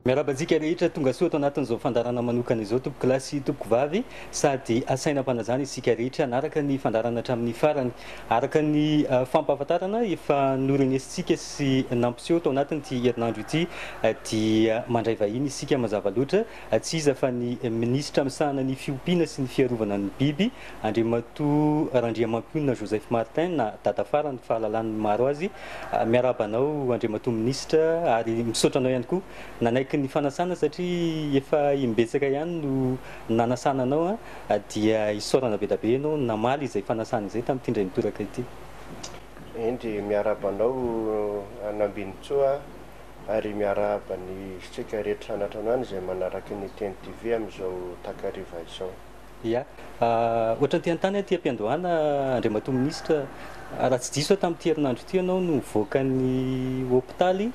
Miarahaba antsika rehetra tonga soa ato anatin'izao fandaharana manokana izao tompoko lahy sy tompoko vavy sady asaina am-panajana isika rehetra hanaraka ny fandaharana hatramin'ny farany. Araka ny fampahafantarana efa norenesintsika sy nampiseho tao anatin'ity herinandro ity dia mandray vahiny isika mazava loatra tsy iza fa ny minisitra misahana ny fiompiana sy ny fiarovana ny biby Andriamatoa Randriamampionona Joseph Martin na Dadafara ny fahalalan'ny maro azy. Miarahaba anao Andriamatoa Minisitra ary misaotra anao ihany koa nanaiky ny fanasana satria efa imbetsaka ihany no nanasana anao dia isaorana be da be ianao namaly izay fanasana izay tamin'ity indray mitoraka ity. Hendry, miarahaba anao Nambinintsoa ary miarahaba ny isika rehetra anatrano any izay manaraka ny Teny TV amin'izao takariva izao. Ia. Ohatran'ny te hanontany aho aty am-piandohana, Andriamatoa Minisitra, raha tsy diso aho tamin'ity herinandro ity ianao no nivoaka ny hopitaly,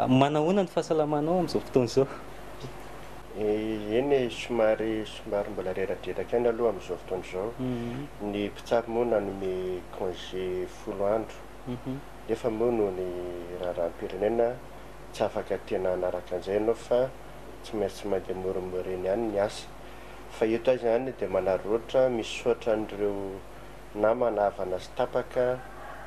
manahoana ny fahasalamanao amin'izao fotoana izao? Eny e, somary somary mbola reradreraka ihany aloha amin'izao fotoana izao. Ny mpitsabo moa nanome congé 10 andro, nefa moa noho ny raharaham-pirenena tsy afaka tena hanaraka an'izay ianao fa tsy maintsy mandeha moramora eny ihany ny asa. Fa eto aho izany dia manararaotra misaotra an'ireo namana havana sy tapaka,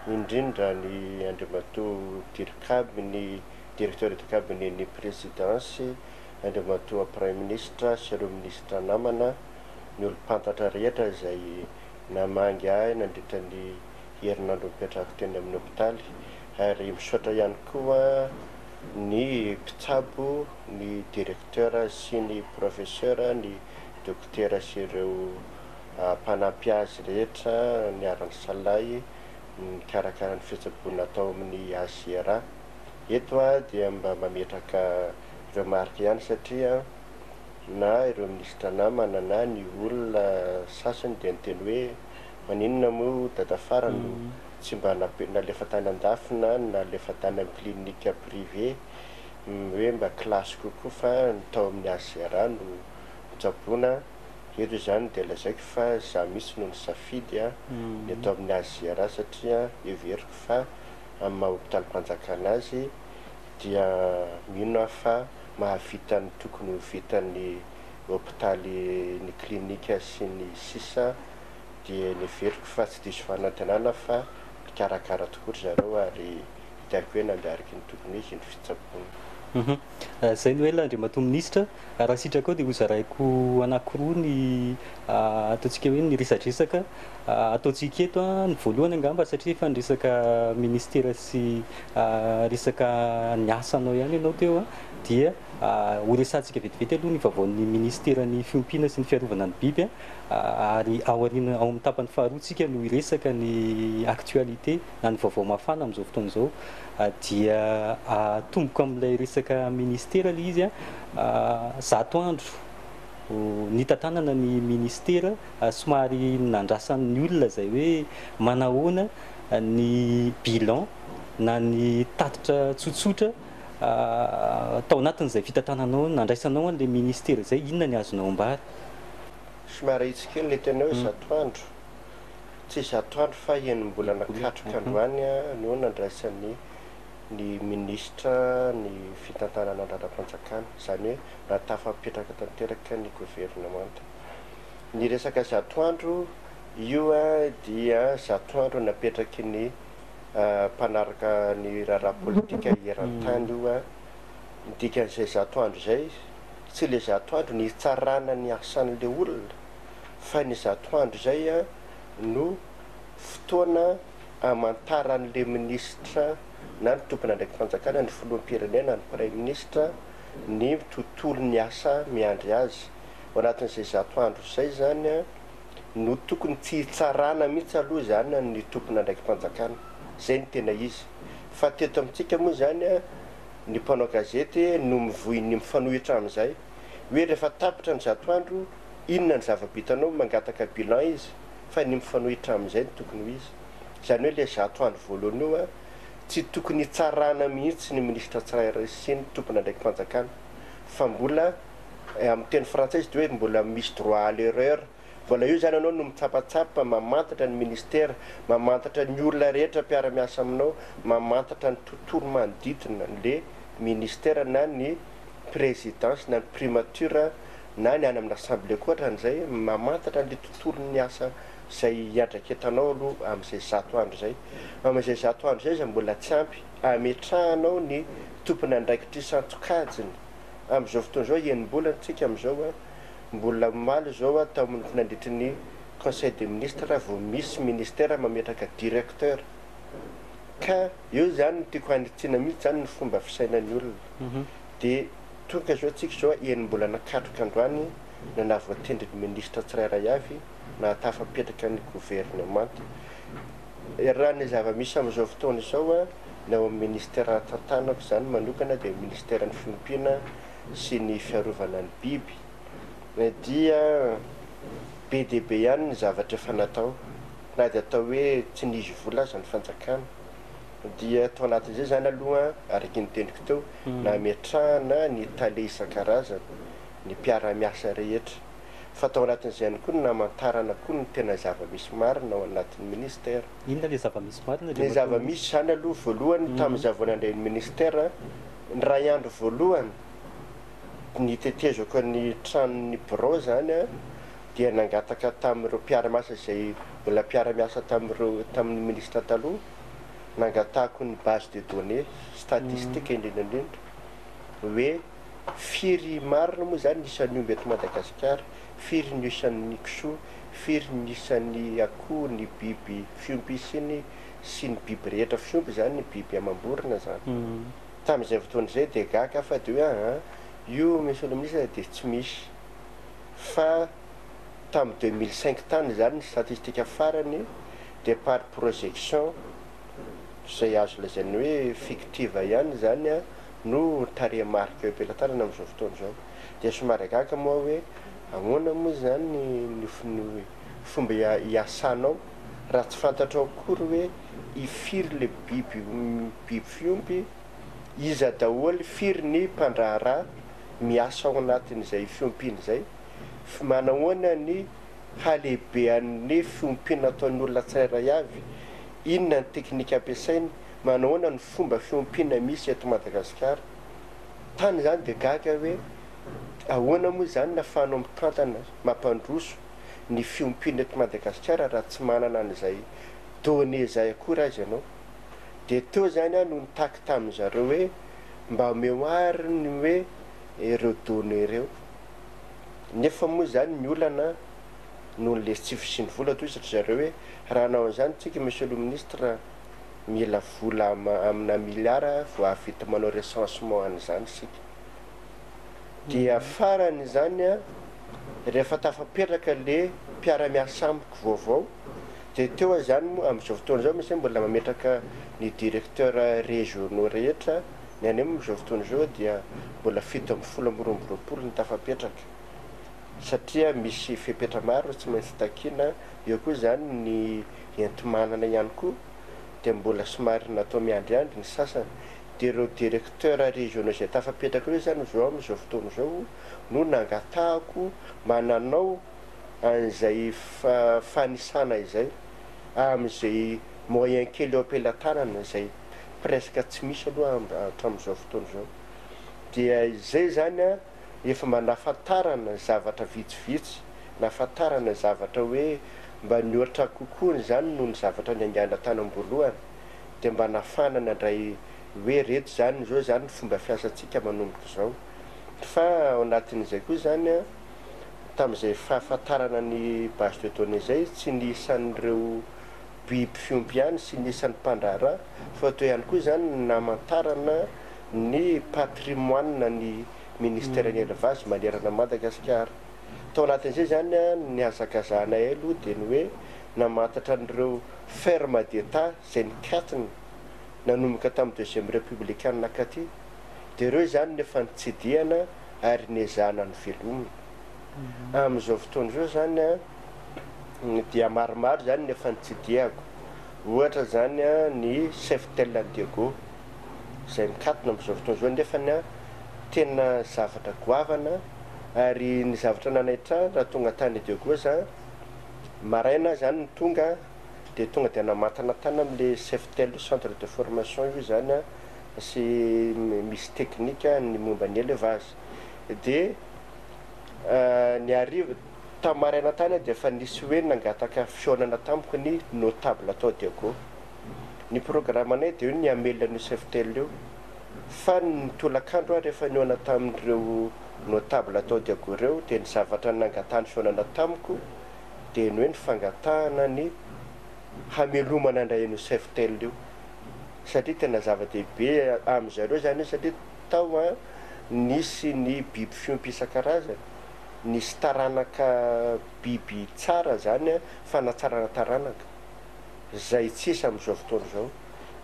indrindra ny Andriamatoa Dircab, ny Directeur de cabinet ny Présidence, Andriamatoa Praiminisitra sy ireo minisitra namana, ny olom-pantatra rehetra izay namangy ahy nandritra ny herinandro nipetrahako teny amin'ny hopitaly. Ary misaotra ihany koa ny mpitsabo, ny directeur sy ny professeur, ny dokotera sy ireo mpanampy azy rehetra niara-nisalahy nikarakara ny fitsaboana tao amin'ny HJRA. Eto aho dia mba mametraka remarque ihany satria na ireo minisitra namana na ny olona sasany dia niteny hoe maninona moa Dadafara no tsy mba nalefa tany andafy na nalefa tany amin'ny clinique privé hoe mba classe kokoa fa ny tao amin'ny HJRA no notsaboina. Eto izany dia lazaiko fa za mihitsy no nisafidy ny atao amin'ny HJRA satria heveriko fa amin'ny maha hopitalim-panjakana azy dia mino aho fa mahavita ny tokony ho vitan'ny hopitaly ny clinique sy ny sisa dia neveriko fa tsy diso fanantenana fa nikarakara tokoa ry zareo ary hitako hoe nandeha araka ny tokony ho izy ny fitsaboana. Izay no ela Andriamatoa Minisitra. Raha sitrakao dia hozaraiko anankiroa ny ataontsika hoe ny resadresaka ataontsika eto. Ny voalohany angamba satria efa niresaka ministera sy resaka ny asanao ihany ianao teo dia horesahantsika vetivety aloha ny vaovaon'ny ministeran'ny fiompiana sy ny fiarovana ny biby ary aoriana ao amin'ny tapany faharoa tsika no hiresaka ny actualité na ny vaovao mafana amin'izao fotoana izao dia atomboko amin'ilay resaka ministera ilay izy 100 andro nitantanana ny ministera somary nandrasan'ny olona izay hoe manahoana ny bilan na ny tatitra tsotsotra tao anatin'izay fitantananao nandraisanao an'ilay ministera izay, inona ny azonao ambara? Somary ahitsy kely ilay teny hoe 100 andro. Tsy 100 andro fa enim-bolana katroka androany no nandraisan'ny ny minisitra ny fitantanana ny raharaham-panjakana, izany hoe raha tafapetraka tanteraka ny governemanta. Ny resaka 100 andro io dia 100 andro napetraky ny mpanaraka ny raharaha politika eran-tany io. Ny dikan'izay 100 andro izay, tsy ilay 100 andro ny hitsarana ny asan'ilay olona fa ny 100 andro izay no fotoana hamantaran'ilay minisitra na ny tompon'andraiki-panjakana, ny filoham-pirenena, ny praiminisitra, ny tontolon'ny asa miandry azy. Ao anatin'izay 100 andro izay izany no tokony tsy hitsarana mihitsy aloha izany ny tompon'andraiki-panjakana. Izay no tena izy. Fa teto amintsika moa izany ny mpanao gazety no mivoy ny mifanohitra amin'izay. Hoe rehefa tapitra ny 100 andro, inona ny zava-bitanao, mangataka bilan izy, fa ny mifanohitra amin'izay no tokony ho izy. Izany hoe ilay 100 andro voalohany io tsy tokony hitsarana mihitsy ny minisitra tsirairay sy ny tompon'andraiki-panjakana fa mbola, amin'ny teny frantsay izy dia hoe mbola misy droit à l'erreur. Mbola io izany ianao no mitsapatsapa, mamantatra ny ministera, mamantatra ny olona rehetra mpiara-miasa aminao, mamantatra ny tontolo manodidina le ministera na ny. présidence na ny primature na ny any amin'ny assemblée koa hatran'izay, mamantatra an'le tontolon'ny asa izay hiandraiketanao aloha amin'izay 100 andro izay. Amin'izay 100 andro izay izay mbola tsy ampy ametrahanao ny tompon'andraikitra isan-tsokajiny. Amin'izao fotoana izao, enim-bolana tsika amin'izao, mbola omaly izao tao amin'ny nandritry ny conseil des ministres vao misy ministère mametraka directeur. Ka eo izany no tiako hanitsiana mihitsy izany ny fomba fisainan'ny olona. Dia tonga izao tsika izao enim-bolana katroka androany no nahavoatendry ny ministra tsirairay avy nahatafapetraka ny governemanta. Raha ny zava-misy amin'izao fotoana izao, ny ao amin'ny ministera tantanako izany manokana dia ministeran'ny fiompiana sy ny fiarovana ny biby, dia be dia be ihany ny zavatra efa natao, na dia atao hoe tsy nisy vola aza ny fanjakana. Dia tao anatin'izay izany aloha, araka ny teniko teo, nametrahana ny tale isan-karazany, ny mpiara-miasa rehetra. Fa tao anatin'izay ihany koa no namantarana koa ny tena zava-misy marina ao anatin'ny ministera. Inona ilay zava-misy marina Ny Andriamatoa zava-misy izany aloha voalohany, tamin'izaho vao nandray ny ministera, ny iray andro voalohany nitetezako ny tranon'ny birao izany dia nangataka tamin'ireo mpiara-miasa izay mbola mpiara-miasa tamin'ireo tamin'ny ministra taloha, nangatahako ny base de données statistique indrindra indrindra hoe firy marina moa izany ny isan'ny omby eto Madagasikara, firy ny isan'ny kisoa, firy ny isan'ny akoho, ny biby fiompy sy ny sy ny biby rehetra fiompy izany, ny biby amam-borona izany. Tamin'izay fotoana izay dia gaga aho fa dia hoe aa io monsieur le ministre dia tsy misy. Fa tamin'ny 2005 tany izany ny statistique farany dia par projection izay azo lazaina hoe fictive ihany izany no tarehimarika eo am-pelatanana amin'izao fotoana izao. Dia somary gaga moa aho hoe ahoana moa izany ny ny fomba iasanao raha tsy fantatrao akory hoe ifiry ilay biby biby fiompy, iza daholo, firy ny mpandraharaha miasa ao anatin'izay fiompiana izay, manahoana ny halehibean'ny fiompiana ataon'ny olona tsirairay avy, inona ny teknika ampiasainy, manahoana ny fomba fiompiana misy eto Madagasikara. Tany izany dia gaga hoe ahoana moa izany no ahafahanao mitantana, mampandroso ny fiompiana eto Madagasikara raha tsy manana an'izay données izay akory aza ianao. Dia teo izany aho no nitaky tamin'izareo hoe mba omeo àry ny hoe ireo données ireo. Nefa moa izany ny olana noho ny le tsy fisian'ny vola toy satria zareo hoe raha hanao an'izany tsika monsieur le ministre mila vola amina milliard vao hahavita manao recensement an'izany isika. Dia farany izany an, rehefa tafapetraka le mpiara-miasa amiko vaovao dia teo aho izany moa amin'izao fotoana izao misy mbola mametraka ny directeur régionaux rehetra, ny any amin'izao fotoana izao dia mbola 22 ny tafapetraka satria misy fepetra maro tsy maintsy takiana, eo koa izany ny enti-manana ihany koa dia mbola somary natao miandriandry ny sasany, dia ireo directeur régionaux izay tafapetraka ireo izany izao amin'izao fotoana izao no nangatahako mba nanao an'izay fanisana izay amin'izay moyen kely eo am-pelatanana izay presque tsy misy aloha hatramin'izao fotoana izao. Dia izay izany an, efa mba nahafantarana zavatra vitsivitsy, nahafantarana zavatra hoe mba nihoatra kokoa izany noho ny zavatra niaingàna tany am-boalohany, dia mba nahafahana nandray hoe ireto izany izao izany ny fomba fiasantsika manomboka izao. Fa ao anatin'izay koa izany an, tamin'izay fahafantarana ny base de données izay, tsy ny isan'ireo biby fiompy ihany sy ny isan'ny mpandraharaha fa teo ihany koa izany ny namantarana ny patrimoine ny ministeran'ny élevage manerana an'i Madagasikara. Tao anatin'izay izany ny nihazakazahanay aloha dia ny hoe namantatra an'ireo ferme d'Etat izay nikatona nanomboka tamin'ny deuxième république nankaty dia ireo izany no efa nitsidihana ary nezahana novelomina. Amin'izao fotoana izao izany dia maromaro izany ny efa nitsidihako. Ohatra izany ny Cheftel an'i Diego izay mikatona amin'izao fotoana izao nefany tena zavatra goavana ary ny zavatra nanaitra ahy raha tonga tany Diego za, maraina aho izany no tonga dia tonga dia namantana tany amin'ilay Cheftel centre de formation io izany. sy misy teknika ny momba ny élevage. Dia ny hariva, tamin'ny maraina tany dia efa nisy hoe nangataka fihaonana tamiko ny notable tao Diego. Ny programme-nay dia hoe ny hamelona an'io cheptel io. Fa ny tolakandro aho rehefa nihaona tamin'ireo notable tao Diego ireo dia ny zavatra nangatahany fihaonana tamiko dia ny hoe ny fangatahana ny hamelomana indray an'io cheptel io. Satria tena zava-dehibe amin'zareo zany io satria tao nisy ny biby fiompy isan-karazany, nisy taranaka biby tsara zany fanatsarana taranaka izay tsisy amin'izao fotoana izao.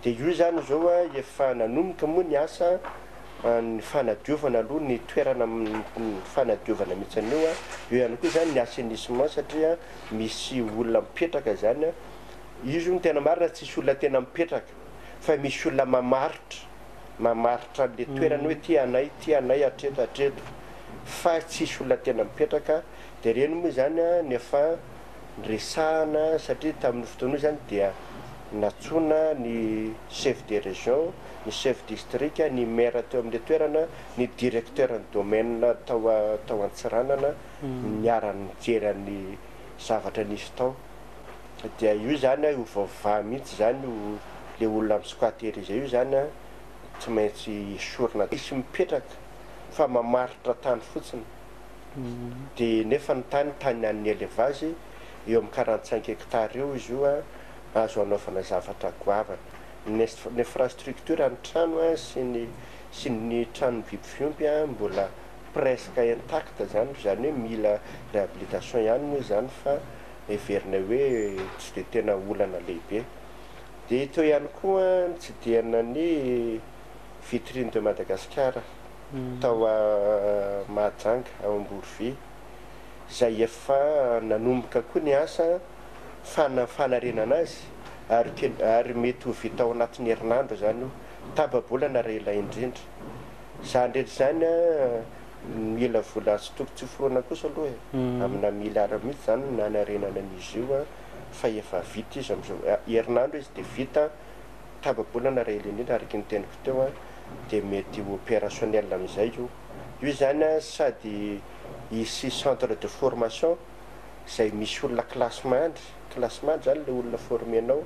Dia io zany izao efa nanomboka moa ny asa ny fanadiovana aloha ny toerana fanadiovana mihitsy an'io. Eo ihany koa zany ny assainissement satria misy olona mipetraka zany. Izy io no tena marina, tsisy olona tena mipetraka fa misy olona mamaritra an'le toerana hoe ty anay, ty anay hatreto hatreto, fa tsisy olona tena mipetraka. Dia ireny moa zany ny efa resahana satria tamin'ny fotoana io zany dia nantsoina ny chef de région, ny chef district, ny maire teo amin'le toerana, ny directeur ny domaine tao Antsiranana, niara-nijery ny zavatra nisy tao. Dia io zany io vaovà mihitsy zany io le olona mi-squatter izay io zany tsy maintsy esorina. Tsisy mipetraka fa mamaritra tany fotsiny. Dia nefa ny tany an'ny élevage eo amin'ny 45 hectares eo izy io azo anaovana zavatra goavana. Ny infrastructure ny trano sy ny trano biby fiompy mbola presque intact zany, zany hoe mila réhabilitation ihany moa zany fa heverina hoe tsy de tena olana lehibe. Dia teo ihany koa nitsidihana ny vitrine de Madagascar tao Mahajanga ao Amborovy, izay efa nanomboka koa ny asa fanarenana azy ary mety ho vita ao anatin'ny herinandro zany io, tapa-bolana raha ela indrindra. Izany rehetra izany mila vola tsy toko tsy foroana kosa aloha e, amina milliard mihitsy zany nanarenana an'izy io fa efa vita izy amin'izao herinandro izy dia vita, tapa-bolana raha ela indrindra araka ny teniko teo dia mety ho opérationnel amin'izay io. Io zany sady hisy centre de formation izay misy olona classe mandry zany le olona formenao,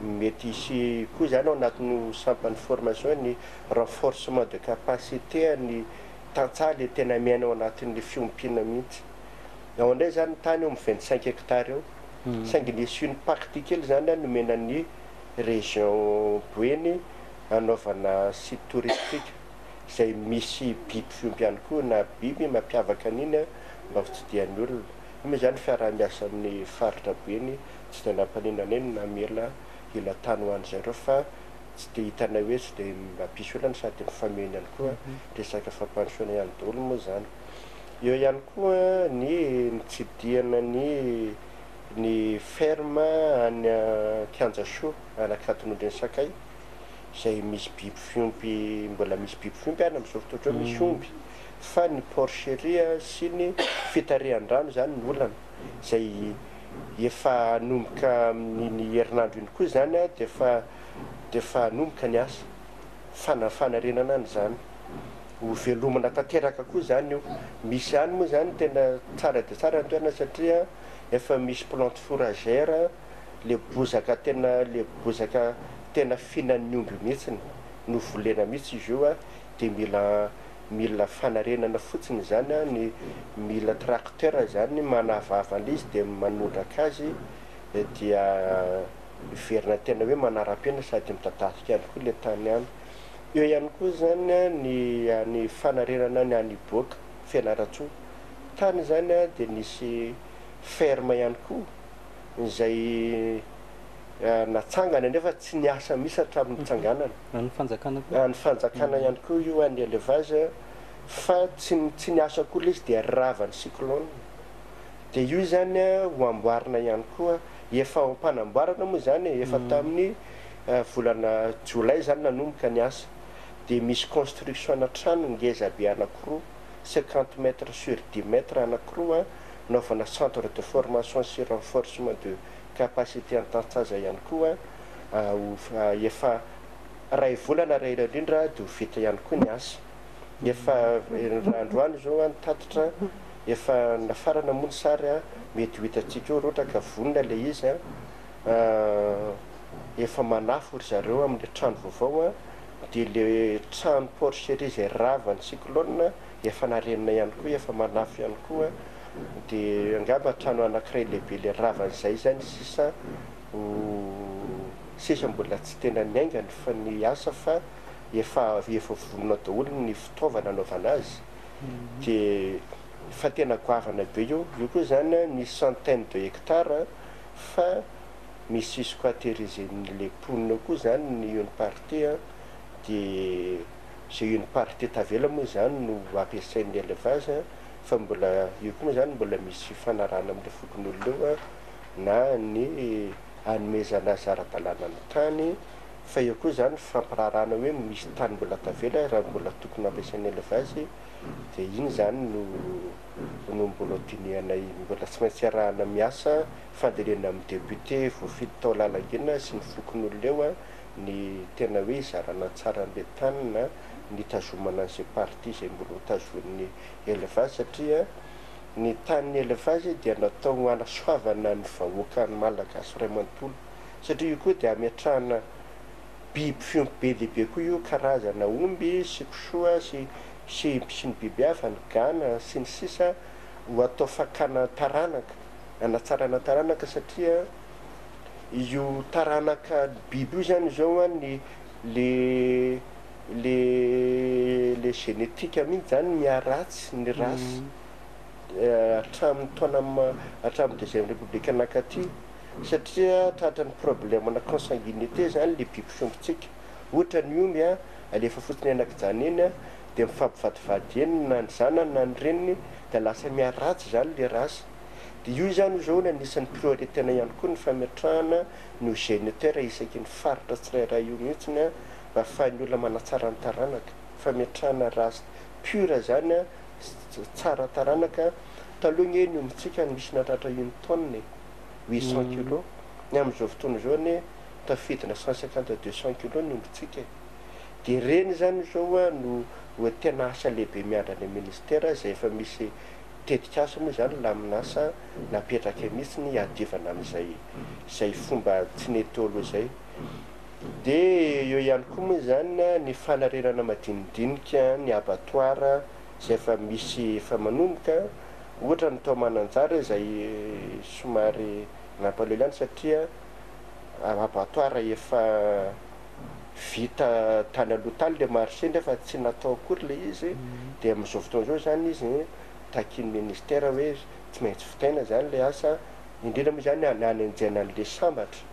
mety hisy koa zany ao anatin'io sampan'ny formation ny renforcement de capacité ny tantsaha le tena miaina ao anatin'le fiompiana mihitsy. Ao indray zany tany eo amin'ny 25 hectares eo, saingy nisy une partie kely zany nomena ny région Boeny anaovana site touristique izay misy biby fiompy ihany koa na biby mampiavaka an'iny mba ho tsidihan'ny olona. Io moa zany fiaraha-miasa amin'ny faritra Boeny, tsy de nampaninona anay no namela ila tany ho an'zareo fa tsy de hitanay hoe tsy de mampisy olana sady mifameno ihany koa resaka fampandrosoana ihany daholo moa zany. Eo ihany koa ny nitsidihana ny ferme any Kianjasoa Anakatonondreny Sakay izay misy biby fiompy, mbola misy biby fiompy any amin'izao fotoana izao, misy omby fa ny porcherie sy ny fitarihan-drano zany ny olana izay efa hanomboka amin'iny herinandro iny koa zany de efa hanomboka ny asa fanarenana an'izany, ho velomana tanteraka koa zany io. Misy ihany moa zany tena tsara de tsara ny toerana satria efa misy plante fourragère, le bozaka tena le bozaka tena fihinan'ny omby mihitsiny no volena mihitsy izy io de mila fanarenana fotsiny zany ny mila tracteur zany manavava an'le izy de manondraka azy dia miverina tena hoe manara-pena sady midadasika ihany koa le tany any. Eo ihany koa zany ny fanarenana ny any Iboaka Fianarantsoa tany zany de nisy ferme ihany koa izay natsangana nefa tsy niasa mihitsy hatramin'ny nitsanganana. Ny fanjakana koa. Ny fanjakana ihany koa io any élevage fa tsy niasa koa le izy dia rava ny cyclone. De io zany ho amboarina ihany koa, efa ao am-panamboarana moa zany e, efa tamin'ny volana jolay zany nanomboka ny asa. De misy construction na trano ngeza be anankiroa, 50 mètres sur 10 mètres anankiroa, naovana centre de formation sy renforcement de capacité an-tantsaha ihany koa efa. Ray volana raha ela indrindra dia ho vita ihany koa ny asa. Efa raha androany izao ny tatitra efa nafarana moa ny sary, mety ho hitantsika eo raha ohatra ka vonona ilay izy. Efa manafo ry zareo amin'ilay trano vaovao, dia ilay trano porcherie izay ravan'ny cyclone efa narenina ihany koa, efa manafo ihany koa. Dia angamba trano anankiray lehibe ilay ravan'izay izany sisa ho sisa mbola tsy tena niaingany fa ny asa fa efa efa vonona daholo ny fitaovana anaovana azy dia fa tena goavana be io. Io koa izany misy centaine de hectares fa misy squatteriser-n'ilay mponina koa izany ny une partie dia izay une partie tavela moa izany no ampiasain'ny élevage fa mbola io koa moa izany mbola misy fifanarahana amin'ilay fokonolona eo na ny anomezana azy ara-dalàna ny tany fa eo koa izany fampiraharahana hoe misy tany mbola tavela raha mbola tokony ampiasain'ny élevage dia iny izany no no mbola dinihanay, mbola tsy maintsy iarahana miasa fandehanana amin'ny député voafidy tao Lalangina sy ny fokonolona eo ny tena hoe hizarana tsara an'ilay tany na ny hitazomana an'izay partie izay mbola ho tazonin'ny élevage satria ny tanin'ny élevage dia natao hanasoavana ny vahoaka malagasy iray manontolo satria io koa dia ametrahana biby fiompy be dia be koa io, karazana omby sy kisoa sy sy sy ny biby hafa, ny gana sy ny sisa ho atao fakana taranaka, hanatsarana taranaka satria io taranaka biby io zany izao an ny le le le génétique mihitsy zany miharatsy ny race hatramin'ny taona hatramin'ny deuxième république nankaty satria tratran'ny problème-na consanguinité zany le biby fiompintsika. Ohatra ny omby an, alefa fotsiny any an-kijana eny an, dia mifampivadivady eny na ny zanany na ny reniny dia lasa miharatsy zany le race. Dia io zany izao no anisan'ny priorité-na ihany koa ny fametrahana ny géniteur isaky ny faritra tsirairay io mihitsiny an, mba ahafahan'ny olona manatsara ny taranaka. Fametrahana race pure zany an, tsara taranaka. Taloha nge ny ombintsika nisy nahatratra une tonne e, 800 kilos. Ny amin'izao fotoana izao anie tafidina 150 à 200 kilos ny ombintsika e. Dia ireny zany izao an no ho tena asa lehibe miandry any amin'ny ministera izay efa misy tetikasa moa izany lamin'asa napetraka mihitsy ny hiadivana amin'izay izay fomba tsy nety teo aloha izay. Dia eo ihany koa moa izany ny fanarenana madinidinika ny abattoir izay efa misy efa manomboka, ohatra ny tao Mananjary izay somary nampalahelo ihany satria abattoir efa vita tany aloha tany le marché nefa tsy natao akory le izy, dia amin'izao fotoana izao izany izy takian'ny ministera hoe tsy maintsy vitaina izany le asa, indrindra moa izany hanenjehana an'le sambatra,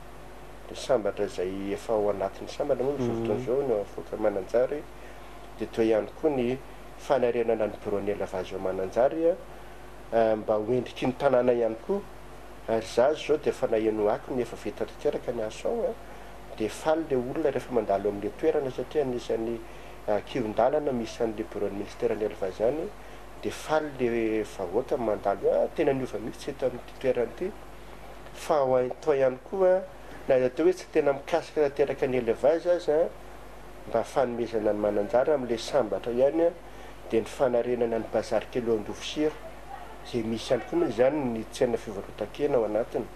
le sambatra izay efa ao anatin'ny sambatra moa amin'izao fotoana izao no avoaka Mananjary, dia toa ihany koa ny fanarenana ny biraon'ny élevage ao Mananjary mba ho endriky ny tanàna ihany koa, ary za zao dia efa naheno akony efa vita tanteraka ny asa ao an, dia faly le olona rehefa mandalo amin'le toerana satria anisan'ny kihon-dalana misy an'le biraon'ny ministeran'ny élevage any, dia faly le vahoaka mandalo hoe ah tena niova mihitsy eto amin'ity toerana ity, fa ao tao ihany koa na dia atao hoe tsy tena mikasika tanteraka ny élevage aza mba fanomezana ny Mananjary amin'ilay sambatra ihany dia ny fanarenana ny bazary kely eo Andovosira izay misy ihany koa moa izany ny tsena fivarotan-kena ao anatiny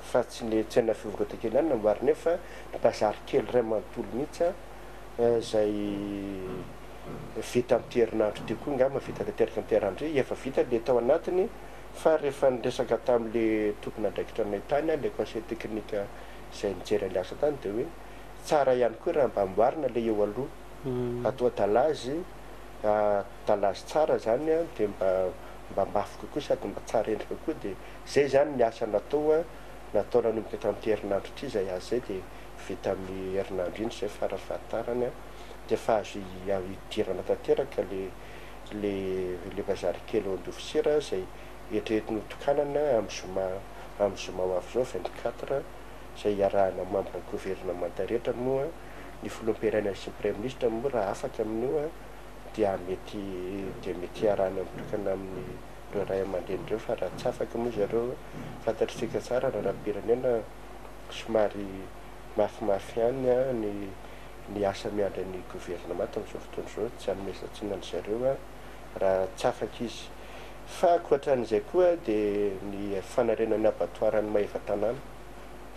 fa tsy ny tsena fivarotan-kena ihany no amboarina eo fa ny bazary kely iray manontolo mihitsy izay vita amin'ity herinandro ity koa angamba vita tanteraka amin'ity herinandro ity, efa vita ilay tao anatiny fa rehefa niresaka tamin'ilay tompon'andraikitra anay tany aho, ilay conseil technique izay nijery an'ilay asa tany dia hoe tsara ihany koa raha mba amboarina ilay eo aloha, atao dallage, dallage tsara izany an, dia mba mba mafy kokoa sady mba tsara endrika kokoa dia izay izany ny asa natao, natao nanomboka tamin'ity herinandro ity izay asa izay dia vita amin'ny herinandro iny izay fara fahatarany an, dia efa azo idirana tanteraka le le le bazary kely ao Andovosira izay eritreretina ho tokanana amin'ny zoma amin'ny zoma ho avy izao 24 izay iarahana membre ny governemanta rehetra moa ny filoham-pirenena sy ny praiminisitra moa raha afaka amin'io dia mety dia mety hiarahana mitokana amin'ireo ray aman-dreny ireo fa raha tsy afaka moa zareo fantatr'isika tsara raharaham-pirenena somary mafimafy ihany ny ny asa miandry ny governemanta amin'izao fotoana izao, tsy hanomezan-tsiny an-dry zareo raha tsy afaka izy. Fa ankoatran'izay koa dia ny fanarenana ny abattoir an'i Maevatanàna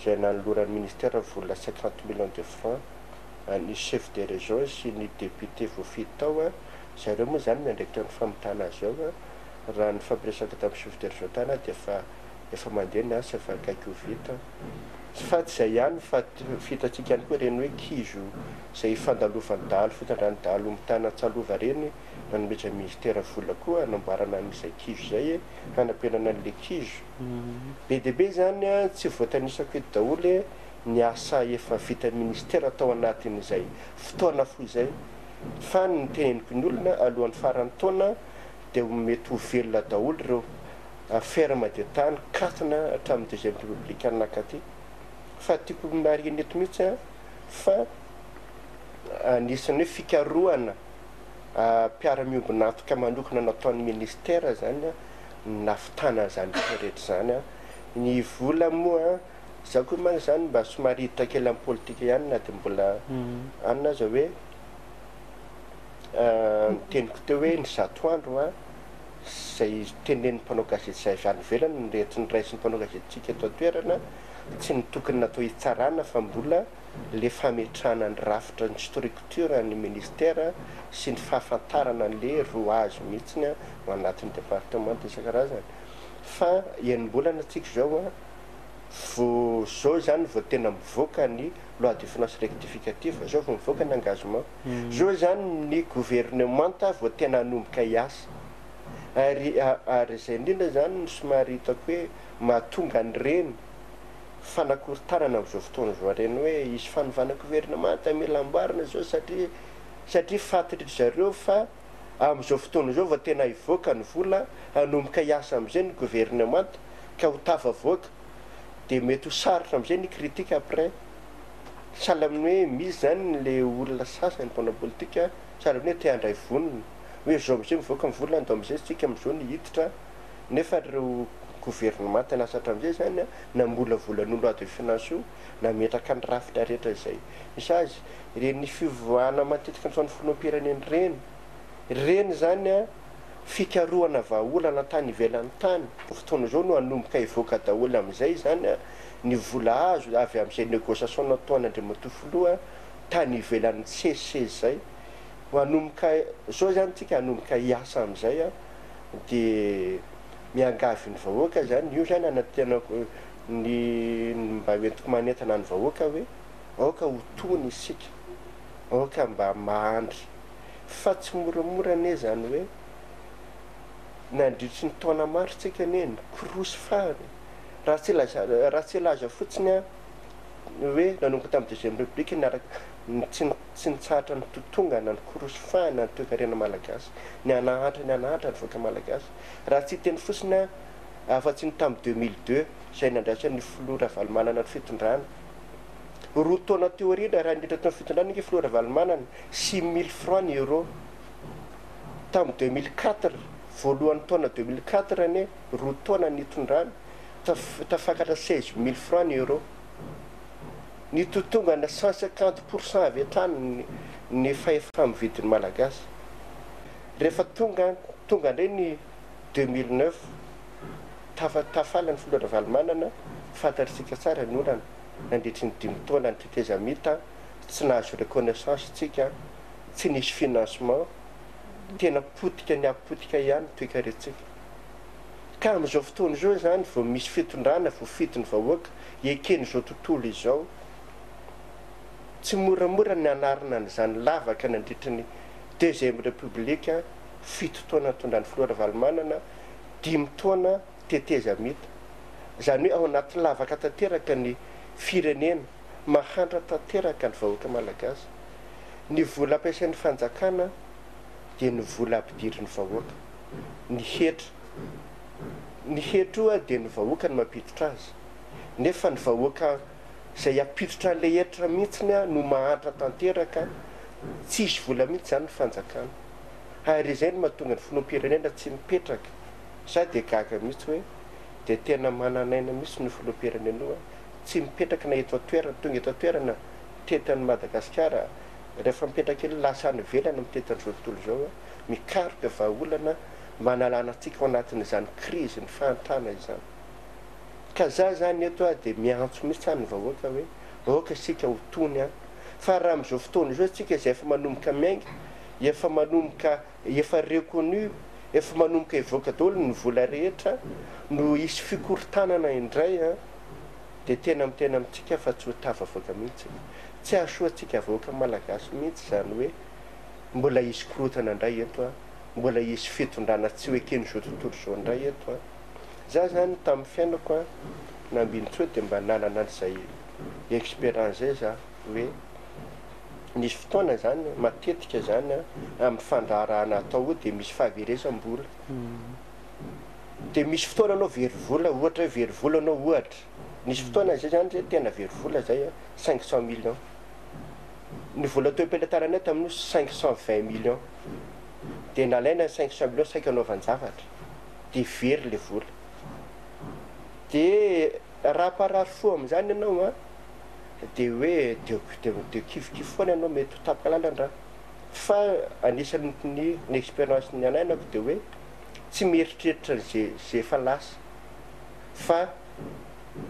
izay nanoloran'ny ministera vola 50 millions de francs ny chef de région sy ny député voafidy tao. Zareo moa zany miandraikitra ny famitana azy ao. Raha ny fampiresaka tamin'ny chef de région tany dia efa mandeha ny asa, efa akaiky ho vita. Fa tsy izay ihany fa hitantsika ihany koa ireny hoe kizo izay fandalovan'ny dahalo, fitondran'ny dahalo mitana tsalova ireny, nanomezan'ny ministera vola koa hanamboarana an'izay kizo izay, hanampenana an'ilay kizo. Be dia be zany, tsy voatanisako eto daholo ny asa efa vitan'ny ministera tao anatin'izay fotoana fohy izay. Fa ny teneniko ny olona, alohan'ny faran'ny taona dia mety ho velona daholo ireo ferme de tany katona hatramin'ny deuxième république nakaty. Fa tiako marihina eto mihitsy fa anisan'ny hoe fikarohana mpiara-miombon'antoka manokana nataon'ny ministera zany nafitana zany rehetra zany. Ny vola moa za koa manko zany mba somary hiditra kely amin'ny politika ihany na dia mbola anina aza, hoe ny teniko teo hoe ny 100 andro zay tenenin'ny mpanao gazety izay avy any ivelany ny rehetra ny raisin'ny mpanao gazetintsika eto an-toerana, tsy ny tokony natao hitsarana fa mbola le fametrahana ny rafitra, ny structure ny ministera sy ny fahafantarana an'le rouage mihitsiny ao anatin'ny département isan-karazany. Fa enim-bolana tsika zao vo zao zany vao tena mivoaka ny loi de finance rectificative, zao vao mivoaka ny engagement, zao zany ny gouvernemanta vao tena hanomboka hiasa. Ary izay indrindra zany no somary hitako hoe mahatonga ny reny fanakorontanana amin'izao fotoana izao reny hoe hisy fanovana gouvernemanta, mila amboarina zao, satria fantatry zareo fa amin'izao fotoana izao vao tena hivoaka ny vola, hanomboka hiasa amin'izay ny gouvernemanta ka ho tafavoaka, dia mety ho sarotra amin'izay ny critique après. Sahala amin'ny hoe misy zany le olona sasany mpanao politika, sahala amin'ny hoe te handray vonona hoe zao amin'izay mivoaka ny vola, andao amin'izay tsika amin'izao ny hiditra, nefa ireo gouvernemanta niasa hatramin'izay zany namolavola ny loi de finance io, nametraka ny rafitra rehetra izay misy azy ireny, fivoahana matetika ny filoham-pirenena ireny zany fikarohana vahaolana tany ivelan'ny tany. Fotoana izao no hanomboka hivoaka daholo amin'izay zany ny vola azo avy amin'izay négociation nataon'Andriamatoa Filoha tany ivelan'ny sesisesy zay. Hanomboka zao zany tsika hanomboka hiasa amin'izay dia miangavy ny vahoaka zany io zany anatenako ny mba hoentiko manentana ny vahoaka hoe aoka ho tony isika, aoka mba mahandry fa tsy moramora anie zany hoe nandritry ny taona maro tsika anie ny korosy fahany, raha tsy ilaza fotsiny hoe nanomboka tamin'ny deuxième république niaraka tsy nitsahatra ny totongana ny korosy fahana ny toekarena malagasy, ny anahantra ny anahantra ny vahoaka malagasy, raha tsy hiteny fotsiny afa-tsy ny tamin'ny 2002 izay nandraisan'ny filoha Ravalomanana ny fitondrana. 2 taona teo aoriana raha niditra tamin'ny fitondrana ny filoha Ravalomanana, 6000 francs ny euro. Tamin'ny 2004, voalohany taona 2004 anie, 2 taona nitondrana, tafakatra 16 000 francs ny euro, ny totongana 150 % avy hatrany ny fahefa-mividin'ny malagasy. Rehefa tonga indray ny 2009, tafala ny filoha Ravalomanana. Fantatritsika tsara ny olana nandritry ny 5 taona ny tetezamita, tsy nahazo reconnaissance tsika, tsy nisy financement, tena potika ny apotika ihany toekarentsika. Ka amin'izao fotoana izao zany vao misy fitondrana voafidin'ny vahoaka eken'izao tontolo izao, tsy moramora ny anarina an'izany lavaka nandritry ny deuxième république, 7 taona nitondran'ny filoha Ravalomanana, 5 taona tetezamita, zany hoe ao anaty lavaka tanteraka ny firenena, mahantra tanteraka ny vahoaka malagasy. Ny vola ampiasain'ny fanjakana dia ny vola ampidirin'ny vahoaka, ny hetra. Ny hetra io dia ny vahoaka no mampiditra azy, nefa ny vahoaka izay ampiditra an'ilay hetra mihitsiny no mahantra tanteraka, tsisy vola mihitsy zany ny fanjakana. Ary izay no mahatonga ny filoham-pirenena tsy mipetraka. Za dia gaga mihitsy hoe dia tena mananaina mihitsy ny filoham-pirenena io tsy mipetraka na eto an-toerana, tonga eto an-toerana teto any Madagasikara. Rehefa mipetraka ela lasa any ivelany mitety an'izao tontolo izao mikaroka vahaolana mba hanalana antsika ao anatin'izany crise ny fahantrana izany. Ka za zany eto a dia miantso mihitsy any ny vahoaka hoe aoka isika ho tony an! Fa raha amin'izao fotoana izao isika izay efa manomboka miainga, efa manomboka efa reconnu, efa manomboka hivoaka daholo ny vola rehetra no hisy fikorontanana indray an! Dia tena miteny amintsika fa tsy ho tafavoaka mihitsy isika. Tsy hahasoa antsika vahoaka malagasy mihitsy izany hoe mbola hisy korontana indray eto an! Mbola hisy fitondrana tsy ho eken'izao tontolo izao indray eto an! Za zany tamin'ny fiainako an, nambinintsoa dia mba nanana an'izay expérience zay za hoe nisy fotoana zany matetika zany an, amin'ny fandraharahana atao io dia misy fahaverezam-bola. Dia misy fotoana anao very vola, ohatra hoe very vola anao ohatra, nisy fotoana zay zany zay tena very vola zay an, 500 millions. Ny vola teo am-pelatananay tamin'io 520 millions. Dia nalaina ny 500 millions saika hanaovan-javatra. Dia very le vola. Dia raha mparary fo amin'izany ianao an, dia hoe dia dia kivikivy foana ianao mety ho tapaka lalan-drà. Fa anisan'ny ny expérience niainako dia hoe tsy mieritreritra ze ze efa lasa. Fa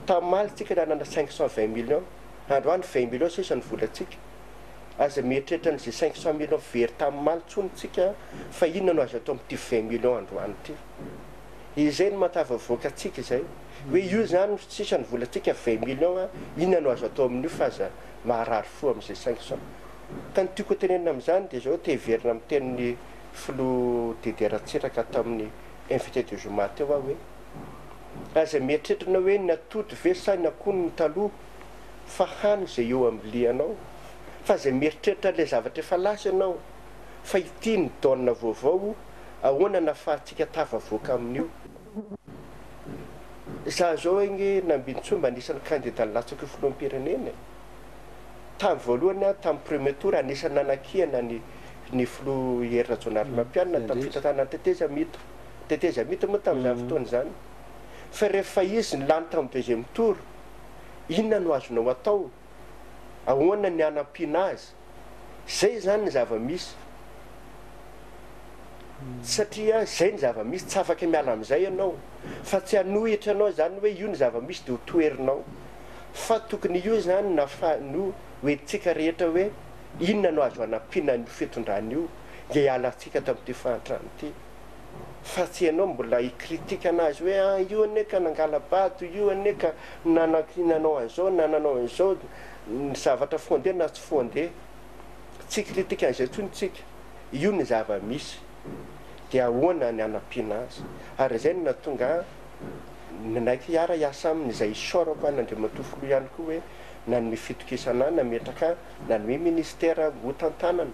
tamaly tsika nanana 520 millions, androany 20 millions sisa ny volantsika. Aza mieritreritra an'izay 500 millions very tamin'ny intsony tsika fa inona no azo atao amin'ity 20 millions androany ity. Izay no mahatafavoaka antsika izay. Hoe io zany sisa ny volantsika 20 millions, inona no azo atao amin'io fa aza maharary fo amin'izay 500. Ka ny tiako hotenenina amin'izany dia izao, te hiverina amin'ny tenin'ny filoha Didier Ratsiraka tamin'ny invité du zoma teo aho hoe aza mieritreritra hoe ny atody ve sa ny akoho no taloha fa hano izay eo amin'ny lianao fa aza mieritreritra ilay zavatra efa lasa ianao fa ity ny donne vaovao ahoana no ahafahantsika tafavoaka amin'io. Za zao ange Nambinintsoa mba anisan'ny candidat nilatsaka ho filoham-pirenena e! Tamin'ny voalohany aho tamin'ny premier tour anisan'ny nanakihana ny ny filoha Hery Rajaonarimampianina tamin'ny fitantanana ny tetezamita. Tetezamita moa tamin'izany fotoana izany. Fa rehefa izy nilany tamin'ny deuxième tour, inona no azonao atao? Ahoana ny hanampiana azy? Izay izany ny zava-misy. Satria izay ny zava-misy, tsy afaka miala amin'izay ianao. Fa tsy hanohitra anao izany hoe io ny zava-misy dia ho toherinao. Fa tokony io izany na fa no hoentintsika rehetra hoe inona no azo hanampiana an'io fitondrana io dia hialantsika ato amin'ity fahantrana ity. Fa tsy ianao mbola hi-critique anazy hoe ah io anie ka nangala-bato, io anie ka nanao an'izao na nanao an'izao, ny zavatra fondé na tsy fondé. Tsy hi-critique an'izay intsony tsika. Io ny zava-misy. Dia ahoana ny hanampiana azy. Ary izay no nahatonga ahy nanaiky hiara-hiasa aminy, izay isaorako an'Andriamatoa Filoha ihany koa hoe nanome fitokisana ahy, nametraka ahy, nanome ministera hotantanana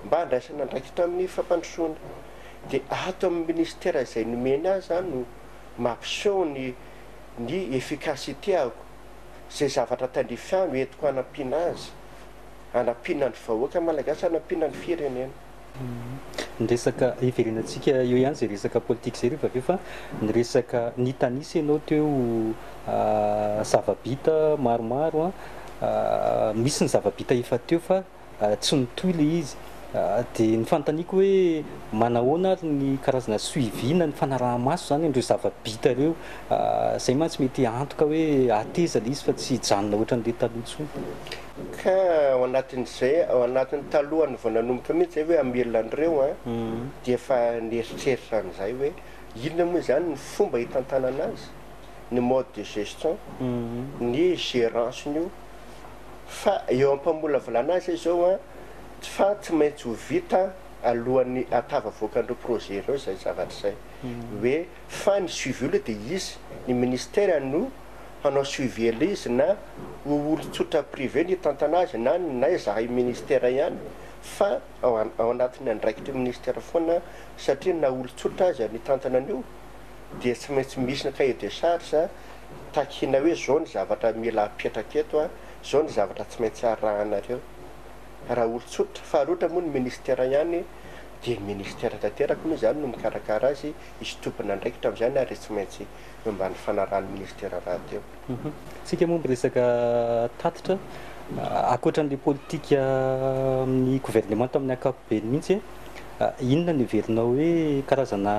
mba handraisana andraikitra amin'ny fampandrosoana. Dia ato amin'ny ministera izay nomeny ahy izany no mampiseho ny ny efficacité-ako, izay zavatra tandrify ahy no entiko hanampiana azy, hanampiana ny vahoaka malagasy, hanampiana ny firenena. Ny resaka hiverenantsika eo ihany izay resaka politika izay rehefa avy eo fa ny resaka nitanisa ianao teo zava-bita maromaro an, misy ny zava-bita efa teo fa tsy nitohy ilay izy. Dia ny fanontaniako hoe manahoana ary ny karazana suivi na ny fanaraha-maso izany an'ireo zava-bita ireo? Izay mantsy mety antoka hoe hateza ilay izy fa tsy hijanona ohatran'ilay taloha intsony. Ka ao anatin'izay, ao anatin'ny talohan'ny vao nanomboka mihitsy izay hoe hamelona an'ireo an, dia efa nieritreritra an'izay hoe inona moa izany ny fomba hitantanana azy, ny mode de gestion, ny gérance-n'io. Fa eo am-pamolavolana azy izao an, fa tsy maintsy ho vita alohan'ny hahatafavoakan'ireo projet ireo izay zavatra izay. Hoe fa ny suivi aloha dia hisy, ny ministère no hanao suivi an'ilay izy na ho olon-tsotra privé no hitantana azy na na izahay ministère ihany fa ao ao anatin'ny andraikitry ny ministère foana satria na olon-tsotra aza no hitantana an'io dia tsy maintsy misy ny cahier de charge takiana hoe zao ny zavatra mila apetraka eto an, zao ny zavatra tsy maintsy arahanareo. Raha olon-tsotra, fa raha ohatra moa ny ministère ihany dia ny ministère tanteraka moa izany no mikarakara azy, izy tompon'andraikitra amin'izany ary tsy maintsy eo ambany fanarahan'ny ministère rahateo. Tsika moa miresaka tatitra, Ankoatran'ilay politika amin'ny governemanta amin'ny ankapobeny mihitsy, inona no heverinao hoe karazana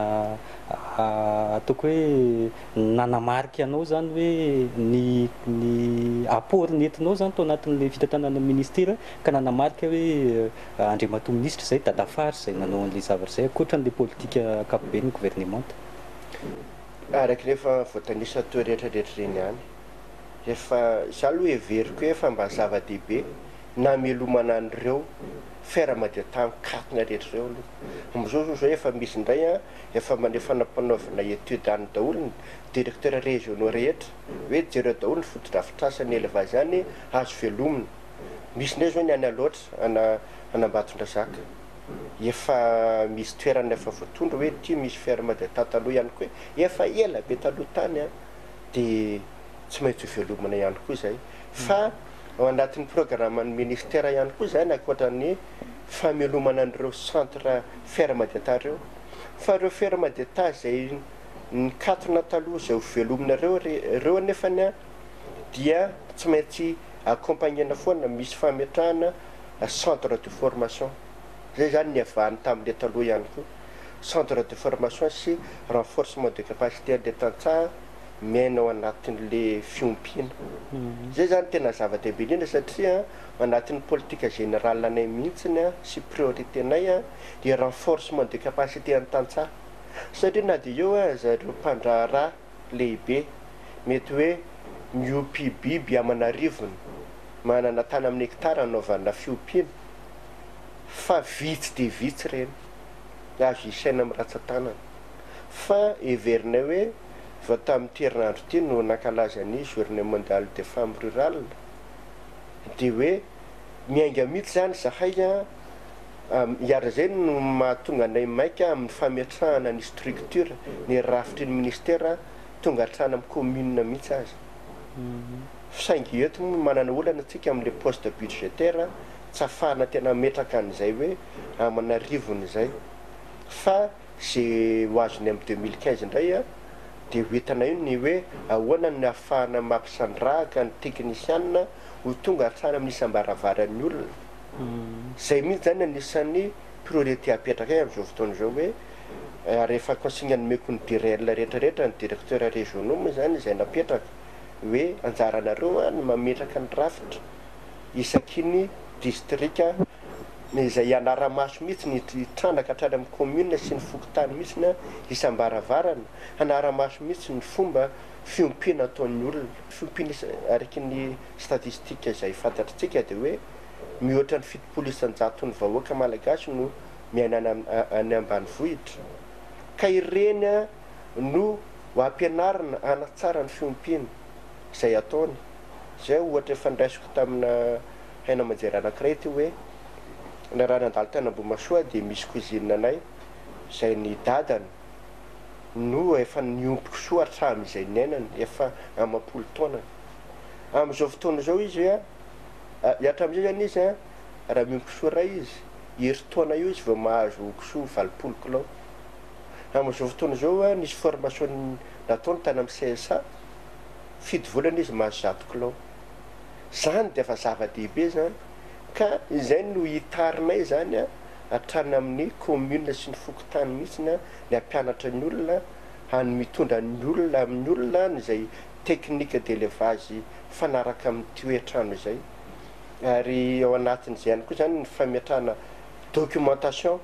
ataoko hoe nanamarika anao izany hoe ny ny apport nentinao izany tao anatin'ilay fitantanana ny ministera ka nanamarika hoe Andriamatoa Minisitra izay, Dadafara izay nanao an'ilay zavatra izay ankoatran'ilay politika ankapoben'ny governemanta? Araka ny efa voatanisa teo rehetra rehetra ireny ihany. Efa, za aloha heveriko hoe efa mba zava-dehibe namelomana an'ireo ferme de temps mikatona rehetra ireo aloha. Amin'izao zao zao efa misy indray an, efa mandeha fanampanaovana étude any daholo ny directeurs régionaux rehetra hoe jereo daholo ny fotodrafitrasa ny élevage any azo velomina. Misy indray zao ny any Alaotra, any an'Ambatondrazaka. Efa misy toerana efa voatondro hoe ity misy ferme de temps taloha ihany koa e, efa ela be taloha tany an. dia tsy maintsy ho velomina ihany koa izay. Fa ao anatin'ny programan'ny ministera ihany koa izany ankoatra ny famelomana an'ireo centre ferme d'Etat ireo. Fa ireo ferme d'Etat izay nikatona taloha izay ho velomina ireo ireo anefany dia tsy maintsy accompagner-na foana, misy fametrahana centre de formation. Izay izany niavahany tamin'ilay taloha ihany koa. Centre de formation sy renforcement de capacité an'ilay tantsaha miaina ao anatin'le fiompiana. Zay zany tena zava-dehibe indrindra satria ao anatin'ny politique générale anay mihitsiny sy priorité nay dia renforcement de capacité an'ny tantsaha. Satria na dia eo aza ireo mpandraharaha lehibe mety hoe miompy biby aman'arivony, manana tany amin'ny hectare anaovana fiompiana fa vitsy dia vitsy ireny, azo isaina amin'ny ratsan-tanana. Fa heverinay hoe vao tamin'ity herinandro ity no nankalaza ny Journée mondiale des femmes rurales, dia hoe miainga mihitsy izany izahay an, ary izay no mahatonga anay maika amin'ny fametrahana ny structure, ny rafitry ny ministera tonga hatrany amin'ny commune mihitsy aza. Saingy eto moa manana olana isika amin'ilay poste budgétaire, tsy ahafahana tena hametraka an'izay hoe aman'arivony izay. Fa Ze ho azony am 2015 indray a de ho hitanay eo ny hoe ahoana ny ahafahana mampisandrahaka ny teknisianina ho tonga hatrany amin'ny isam-baravaran'ny olona. Zay mihitsy zany anisan'ny priorité apetrakay amin'izao fotoana izao hoe ary efa consigne nomeko ny DRL rehetra rehetra, ny directeurs régionaux moa zany izay napetraka hoe anjaranareo ny mametraka ny rafitra isaky ny distrika izay hanara-maso mihitsy ny hitrandraka hatrany amin'ny commune sy ny fokontany mihitsy na isam-baravarana, hanara-maso mihitsy ny fomba fiompiana ataon'ny olona. Fiompiana isa, araky ny statistique izay fantatritsika dia hoe mihoatra ny 70% vahoaka malagasy no miaina any any ambanivohitra, ka ireny no ho ampianarina hanatsara ny fiompiana izay ataony. Izay ohatra efa niraisiko tamina haino aman-jery anankiray ity hoe na raha nandalo tany Ambohimahasoa dia misy cousine anay izay ny dadany no efa niompy kisoa hatramin'izay niainany, efa amam-polo taonany. Amin'izao fotoana izao izy a, hatramin'izay izany izy a, raha miompy kisoa iray izy, herintaona eo izy vao mahazo kisoa 80 kilao. Amin'izao fotoana izao a, nisy formation nataony tany amin'ny CSA, 7 volana izy mahazo 100 kilao. Zany dia efa zava-dehibe zany ka izay no hitarinay zany hatrany amin'ny commune sy ny fokontany mihitsy ny hampianatra ny olona any mitondra ny olona amin'ny olona any izay technique d'élevage mifanaraka amin'ny toetr'andro izay ary ao anatin'izay ihany koa zany ny fametrahana documentation,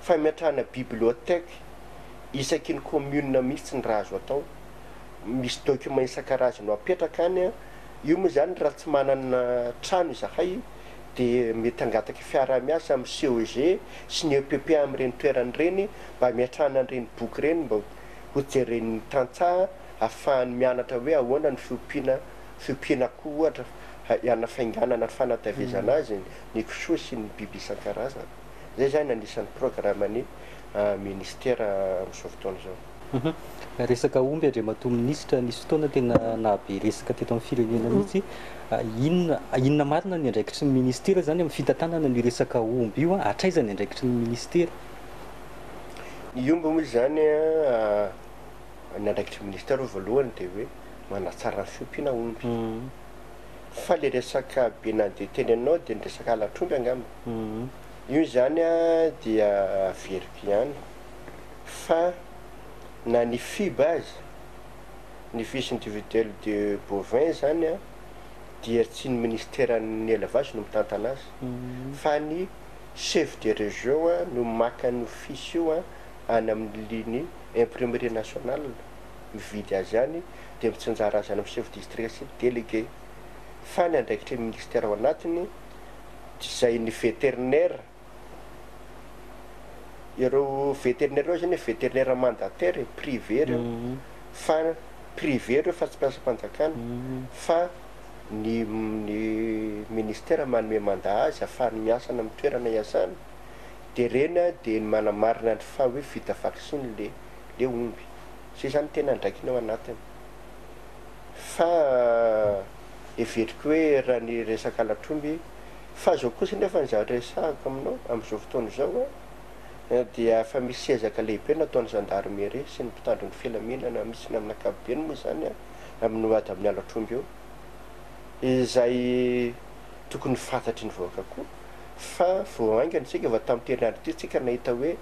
fametrahana bibliothèque isaky ny commune mihitsy ny raha azo atao, misy document isan-karazany ho apetraka any. Io moa izany raha tsy manana trano izahay dia mety hangataka fiaraha-miasa amin'ny COG sy ny EPP amin'ireny toerana ireny mba hametrahana an'ireny boky ireny mba ho jeren'ny tantsaha ahafahany mianatra hoe ahoana ny fiompiana fiompiana akoho ohatra hanafainganana ny fanatavezana azy ny kisoa sy ny biby isan-karazany. Izay izany anisan'ny programan'ny ministera amin'izao fotoana izao. Resaka omby Andriamatoa Minisitra, nisy fotoana tena nahabe resaka teto amin'ny firenena mihitsy. Inona inona marina ny andraikitry ny ministera izany amin'ny fitantanana an'io resaka omby io? Hatraiza ny andraikitry ny ministera? Ny omby moa izany ny andraikitry ny ministera voalohany dia hoe manatsara ny fiompiana omby. Fa le resaka be nandeha teny aminao dia ny resaka halatr'omby angamba. Io izany dia averiko ihany fa na ny FIB aza, ny Fiche Individuelle de Bovin izany dia tsy ny Ministeran'ny Élevage no mitantana azy fa ny Chef de Région no maka an'io fiche io any amin'ny Imprimerie Nationale, mividy azy any dia mitsinjara azy any amin'ny Chef District sy Délégué. Fa ny andraikitry ny Ministera ao anatiny izay ny vétérinaire, ireo vétérinaire ireo zany vétérinaire mandataire e, privé ireo, fa privé ireo fa tsy mpiasam-panjakana, fa ny ny ministère manome mandat azy ahafahany miasa any amin'ny toerana iasany, dia ireny dia ny manamarina ny fa hoe vita vaksiny le le omby, zay zany tena andraikiny ao anatiny. Fa heveriko hoe raha ny resaka halatr'omby, fa zao kosa nefa ny zavatra resahako aminao amin'izao fotoana izao an, dia efa misy ezaka lehibe nataon'ny gendarmerie sy ny mpitandro ny filaminana misy ny amin'ny ankapobeny moa izany an, amin'io ady amin'ny halatr'omby io, izay tokony ho fantatry ny vahoaka koa fa vao haingana isika vao tamin'ity herinandro ity isika nahita hoe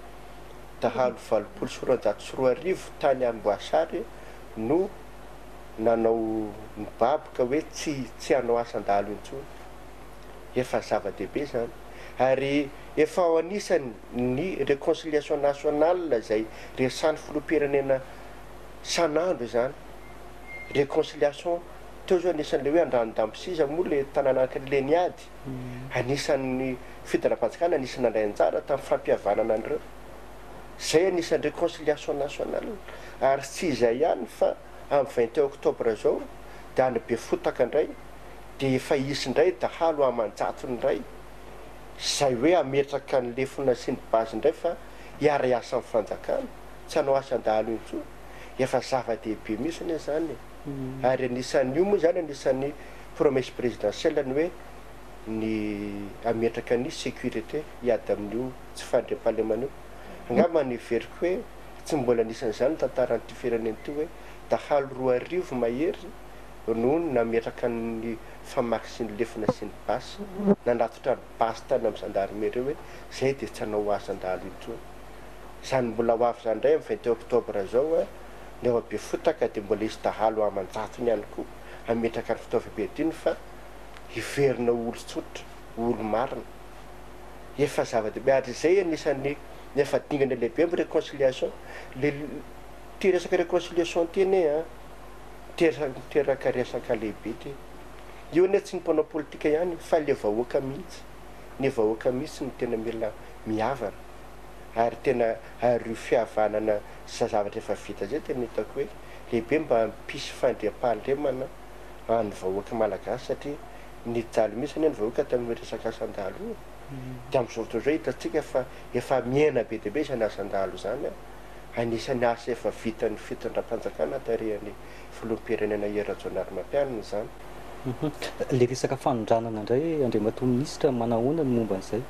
dahalo 2080 tany Amboasary no nanao nibaboka hoe tsy tsy hanao asan-dahalo intsony. Efa zava-dehibe izany. Ary efa ao anisany ny réconciliation nationale izay resahan'ny filoham-pirenena isan'andro izany. Réconciliation, teo izao anisan'ilay hoe Andranodambo-Sisa moa ilay tanàna anankiray niady. Anisan'ny fitondram-panjakana anisan'ny nandray anjara tamin'ny fampihavanana an'ireo. Izay anisan'ny réconciliation nationale. Ary tsy izay ihany fa amin'ny 21 octobre izao dia any Befotaka indray dia efa hisy indray dahalo aman-jatony indray izay hoe hametraka ny lefona sy ny base indray fa hiara-hiasa amin'ny fanjakana, tsy hanao asan-dahalo intsony. Efa zava-dehibe mihitsy anie izany e. Ary anisan'io moa izany anisan'ny promesse présidentielle ny hoe ny hametraka ny sécurité hiady amin'io tsy fandriampahalemana io. Angamba ny heveriko hoe tsy mbola anisan'izany ny tantaran'ity firenena ity hoe dahalo 2000 mahery no nametraka ny famaky sy ny lefona sy ny basy, nanatitra ny basy tany amin'ny gendarmerie hoe zay dia tsy hanao asan-dahalo intsony. Izany mbola ho avy izany indray amin'ny 21 octobre izao ny ao Befotaka dia mbola hisy dahalo aman-jatony ihany koa hametraka ny fitaovam-piadiany fa hiverina ho olon-tsotra, ho olo-marina. Efa zava-dehibe ary izay anisan'ny efa dingana lehibe amin'ny réconciliation. Le ty resaka réconciliation ty anie an, miteraka resaka lehibe ty. Io anie tsy ny mpanao politika ihany fa le vahoaka mihitsy, ny vahoaka mihitsy no tena mila mihavana ary tena ary io fihavanana sy zavatra efa vita zay tena hitako hoe lehibe mba hampisy fandriampahalemana an'ny vahoaka malagasy satria nijaly mihitsy anie ny vahoaka tamin'io resaka asan-dahalo io e. Dia amin'izao fotoana izao hitantsika fa efa mihena be dia be izany asan-dahalo izany an. Anisan'ny asa efa vitan'ny fitondram-panjakana tarihan'ny filoham-pirenena Hery Rajaonarimampianina izany. Ilay resaka fanondranana indray Andriamatoa Minisitra, manahoana ny momba an'izay?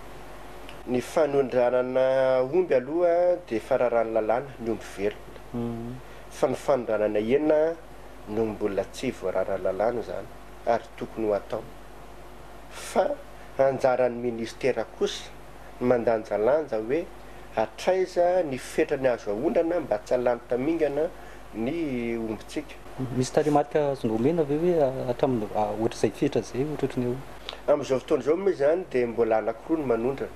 Ny fanondranana omby aloha dia efa raràn'ny lalàna ny omby velona. Fa ny fanondranana hena no mbola tsy voararan'ny lalàna izany ary tokony ho atao. Fa anjaran'ny ministera kosa ny mandanjalanja hoe hatraiza ny fetrany azo aondrana mba tsy halany tamingana ny ombintsika. Misy tarehimarika azonao omena ve hoe hatramin'ny ohatr'izay fetra izay ohatrohatry ny hoe. Amin'izao fotoana izao moa izany dia mbola anankiroa no manondrana,